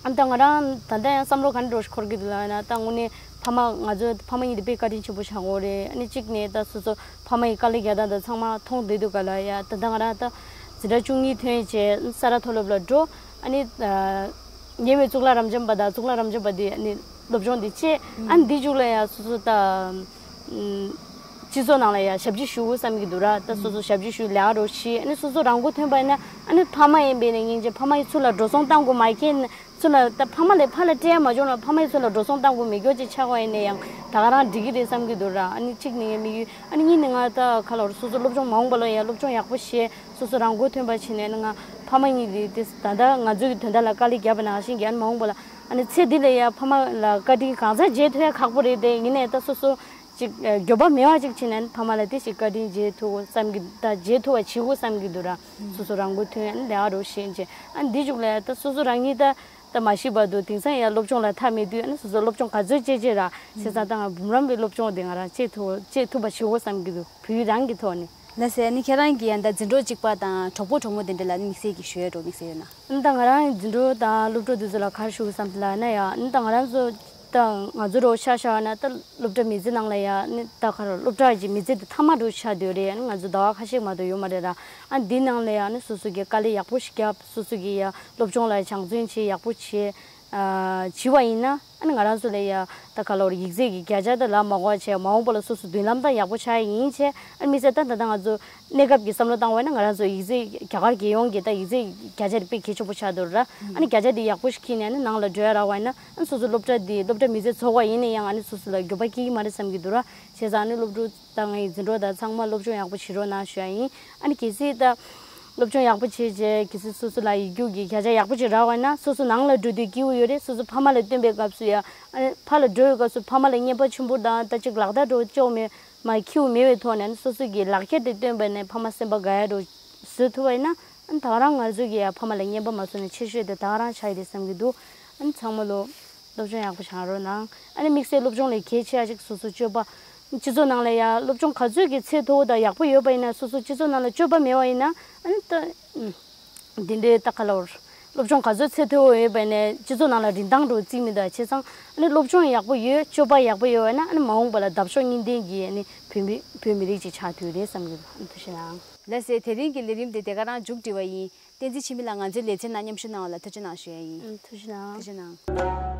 ཨ་ད་ང་རང་ད་ལྟ་ཡང་བསམ་བློ་ག་འདྲ་ཞིག་འཁོར་གྱི་འདུག་ལབ་ན། ད་དངོས་གནས་ཕ་མ་ང་ཚོ་ཕ་མ་གཉིས་དེ་དཔེ་བཀའ་དྲིན་ཆེན་པོ་ཆགས་ཀྱི་ཡོད་རེད། ཨ་ནི་གཅིག་ནས་ད་སོ་སོ་ཕ་མ་ཡི་དཀའ་ལས་རྒྱག་སྟངས་དང་ཚང་མ་མཐོང་བསྡད་དུས་ག་ལ་ཡ། ད་ལྟ་ང་རང་ད་འཛིན་གྲྭ་བཅུ་གཉིས་ཐོན་བྱས་ས་རཱ་མཐོ་སློབ་ལ་འགྲོ། ཨ་ནི་ཉེ་བའི་གཙུག་ལག་རབ་འབྱམས་པ་དང་གཙུག་ལག་རབ་འབྱམས་པ་དེ་ཨ་ནི་སློབ་སྦྱོང་དེ་བྱས། ཨ་ནི་འདི་མཇུག་ལ་ཡ་སོ་སོ་ད་སྤྱི་ཚོགས་ནང་ལ་ཡ་ཞབས་ཕྱི་ཞུ་དགོས་བསམ་གྱི་འདུག་ར། ད་སོ་སོ་ཞབས་ཕྱི་ཞུ་ལས་ཀ་རོགས་བྱེད། ཨ་ནི་སོ་སོ་རང་མགོ་ཐོན་པ་ཡིན་ན། ཨ་ནི་ཕ་མ་ཡིན་པའི་ནས་སྙིང་རྗེ། ཕ་མ་ཡིས་ཚུར་ལ་འགྲོ་སོང་བཏང་དགོས་མ་ཁེལ། ཚུར་ལ་ད་ཕ་མ་ལས་ཕར་ལ་སྤྲད་མ་བྱུང་ན། ཕ་མ་ཡིས་ཚུར་ལ་འགྲོ་སོང་བཏང་དགོས་མི་སྐྱོ་ཅིག་ཆགས་པ་ཡིན་ན་ཡང་ད་ག་རང་འགྲིག་གི་རེད་བསམ་གྱི་འདུག་ར། ཨ་ནི་གཅིག་ནས་དམིགས་ཡུལ། ཨ་ནི་གཉིས་ནས་ང་ད་ག་ལ་སོ་སོ་སློབ་སྦྱོང་མ་འོངས་པ་ལ་ཡ་སློབ་སྦྱོང་ཡག་པོ་བྱས། སོ་སོ་རང་མགོ་ཐོན་པ་བྱས་ནས། ཨ་ནི་ང་ཕ་མ་གཉིས་དེ་དེ་ད་ལྟ་ང་ཚོའི་གི་དོན་དག་ལ་དཀའ་ལས་བརྒྱབ་པ་ནང་བཞིན་གྱི། ཨ་ནི་མ་འོངས་པ་ལ་ཨ་ནི་ཚེ་འདི་ལ་ཡ་ཕ་མ་ལ་བཀའ་དྲིན་གང་ཚང་འཇལ་ཐུབ་ཡ་ཁག་པོ་རེད་དེ། ཡིན་ནའི་ད་སོ་སོ་ཅིག་འགྱོད་པ་མེད་པ་ཅིག་བྱས་ནས། ཨ་ནི་ཕ་མ་ལ་དེ་ཞིག་བཀའ་དྲིན་འཇལ་ཐུབ་དགོས་བསམ་གྱི། ད་འཇལ་ཐུབ་པ་བྱེད་དགོས་བསམ་གྱི་འདུག་ར། སོ་སོ་རང་མགོ་ཐོན། ཨ་ནི་ལས་ཀ་རོགས་བྱེད་བྱས། ཨ་ནི་འདི་མཇུག་ལ་ཡ་ད་སོ་སོ་རང་ཉིད་ད། ད་མ་ཤི་བར་དུ་དེང་སང་ཡང་སློབ་སྦྱོང་ལ་མཐའ་མེད་དུས། ཨ་ནི་སོ་སོ་སློབ་སྦྱོང་ག་ཚོད་བྱེད་བྱེད་ར། བྱས་ཙང་ད་ང་འབུམ་རམས་པའི་སློབ་སྦྱོང་དེ་ང་རང་བྱེད་ཐུབ་བྱེད་ཐུབ་པ་བྱེད་དགོས་བསམ་གྱི་འདུག་བོད་ཡིག་རང་གི་ཐོག་ནས། ལགས་སེ། ཨ་ནི་ཁྱེད་རང་གི་ཡང་ད་འཛིན་གྲོགས་གཅིག་པ་དང་གྲོགས་པོ་གྲོགས་མོ་དེ་འདྲ་ལ་ཨ་ནི་དམིགས་བསལ་གྱི་ཞུ་ཡ་འདྲ་བོ་དམིགས་བསལ་ཡོད་ན། ཨ་ནི་ད་ང་རང་གི་འཛིན་གྲོགས་དང་སློབ་གྲོགས་དེ་ཚོ་ལ་ག་རེ་ཞུ་དགོས་བསམ་ལབ་ན་ཡ། ཨ་ནི་ད་ང་རང་ཚོ་ད་ང་ཚོ་འདྲ་བོ་ཆ་བཞག་ན། ད་སློབ་གྲྭ་མི་ཚེ་ནང་ལ་ཡ་ཨ་ནི་ད་ག་རེ་སློབ་གྲྭ་གི་མི་ཚེ་དེ་མཐའ་མ་འདྲ་བོ་ཆགས་བསྡད་ཡོད་རེད། ཨ་ནི་ང་ཚོ་ཟླ་བ་ཁ་ཤས་མ་གཏོགས་ཡོད་མ་རེད་ར། ཨ་ནི་འདི་ནང་ལ་ཡ་ཨ་ནི་སོ་སོ་གི་དཀའ་ལས་ཡག་པོ་ཞིག་བརྒྱབ། སོ་སོ་གི་ཡ་སློབ་སྦྱོང་ལ་སྦྱང་བརྩོན་བྱེད། ཡག་པོ་བྱེད། ཨ་བྱེད་པ་ཡིན་ན། ཨ་ནི་ང་རང་ཚོ་ལ་ཡ་ད་ག་ལབ་དགོས་རེད། ཡིག་ཚད་ཀྱི་བརྒྱ་ཆ་ད་ལ་མ་དགོས་བྱས། མ་འོངས་པ་ལ་སོ་སོ་མདུན་ལམ་ད་ཡག་པོ་ཆགས་ཡིན་བྱས། ཨ་ནི་དམིགས་བསལ་ད་ད་ལྟ་ང་ཚོ་གནས་སྐབས་ཀྱི་བསམ་བློ་བཏང་བ་ཡིན་ན། ང་རང་ཚོ་ཡིག་ཚད་རྒྱ་གར་རྒྱལ་ཡོངས་ཀྱི་ད་ཡིག་ཚད་བརྒྱ་ཆ་དེ་དཔེ་གལ་ཆེན་པོ་ཆགས་འདུག་ར། ཨ་ནི་བརྒྱ་ཆ་དེ་ཡག་པོ་ཞིག་ཁྱེར་ནས་ཨ་ནི་ནང་ལ་འགྲོ་ཡ་རག་པ་ཡིན་ན། ཨ་ནི་སོ་སོ་སློབ་གྲྭ་དེ་སློབ་གྲྭ་མི་ཚེ་རྫོགས་པ་ཡིན་ན་ཡང་། ཨ་ནི་སོ་སོ་ལ་འགྱོད་པ་སྐྱེ་གི་མ་རེད་བསམ་གྱི་འདུག་ར། བྱས་ཙང་ཨ་ནི་སློབ་ཕྲུག་ད་ངའི་འཛིན་གྲོགས་དང་ཚང་མ་སློབ་སྦྱོང་ཡག་པོ་བྱེད་རོགས་གནང་ཞུ་ཡ་ཡིན། ཨ་ནི་གལ་སྲིད་ད་སློབ་སྦྱོང་ཡག་པོ་བྱས་རྗེས་གལ་སྲིད་སོ་སོ་ལ་ཡིག་རྒྱུགས་ཀྱི་བརྒྱ་ཆ་ཡག་པོ་ཅིག་རག་པ་ན། སོ་སོ་ནང་ལ་འགྲོ་དུས་སྐྱིད་པོ་ཡོད་རེད། སོ་སོ་ཕ་མ་ལ་སྟོན་པའི་སྐབས་སུ་ཡ། ཨ་ནི་ཕར་ལ་འགྲོ་བའི་སྐབས་སུ་ཕ་མ་ལ་རྔན་པ་ཆེན་པོ་དང་ད་ཅིག་ལག་བརྡ་འདྲ་བོ་ཅོག་མེད། མ་ཁྱེའུ་མེད་པའི་ཐོག་ནས་ཨ་ནི་སོ་སོ་གི་ལག་ཁྱེར་དེ་བཏོན་པ་ནས་ཕ་མ་སེམས་པ་དགའ་ཡ་འགྲོ་བཟོ་ཐུབ་པ་ཡིན་ན། ཨ་ནི་ད་ག་རང་ང་ཚོ་གི་ཡ་ཕ་མ་ལ་རྔན་པ་མ་བཟོ་ནས་ཆེ་ཤོས་དེ་ད་ག་རང་ཆགས་ཡོད་དེ་བསམ་གྱི་འདུག་ཨ་ནི་ཚང་མ་ལོ་སློབ་སྦྱོང་ཡག་པོ་བྱེད་རོགས་གནང་། ཨ་ནི་དམིགས་བསལ་སློབ་སྦྱོང་ལས་གལ་ཆེ་བ་ཅིག་སོ་སོ་སྤྱོད་པ། སྤྱི་ཚོགས་ནང་ལ་ཡ་སློབ་སྦྱོང་ག་ཚོད་ཀྱི་ཚད་མཐོ་བོ་དང་ཡག་པོ་ཡོད་པ་ཡིན་ན། སོ་སོ་སྤྱི་ཚོགས་ནང་ལ་སྤྱོད་པ་མེད་པ་ཡིན་ན། ཨ་ནི་ད་ཨུམ། འདི་འདྲའི་ད་ག་ལ་བར་སློབ་སྦྱོང་ག་ཚོད་ཚད་མཐོ་བོ་ཡོད་པ་ཡིན་ན་སྤྱི་ཚོགས་ནང་ལ་རིན་ཐང་འགྲོ་རྩིས་མི་འདུག་བྱས་ཙང་ཨ་ནི་སློབ་སྦྱོང་ཡག་པོ་ཡོད། སྤྱོད་པ་ཡག་པོ་ཡོད་པ་ཡིན་ན། ཨ་ནི་མ་འོངས་པ་ལ་འདབ་གཤོག་གཉིས་ལྡན་གྱི་ཨ་ནི་བོད་མི་བོད་མི་རིགས་ཅིག་ཆགས་ཐུབ་རེད་བསམ་གྱི་འདུག་ཨ་ནི་ཐུགས་རྗེ་གནང་། ལགས་སེ། དེ་རིང་གི་ལས་རིམ་དེ་དེ་ག་རང་མཇུག་སྒྲིལ་བ་ཡིན། བསྟན་འཛིན་འཆི་མེད་ལགས་ང་ཚོའི་ལེ་ཚན་ནང་མཉམ་ཞུགས་གནང་བ་ལ་ཐུགས་རྗེ་གནང་ཞུ་ཡ་ཡིན། ཨ་ནི་ཐུགས་རྗེ་གནང་། ཐུགས་རྗེ་གནང་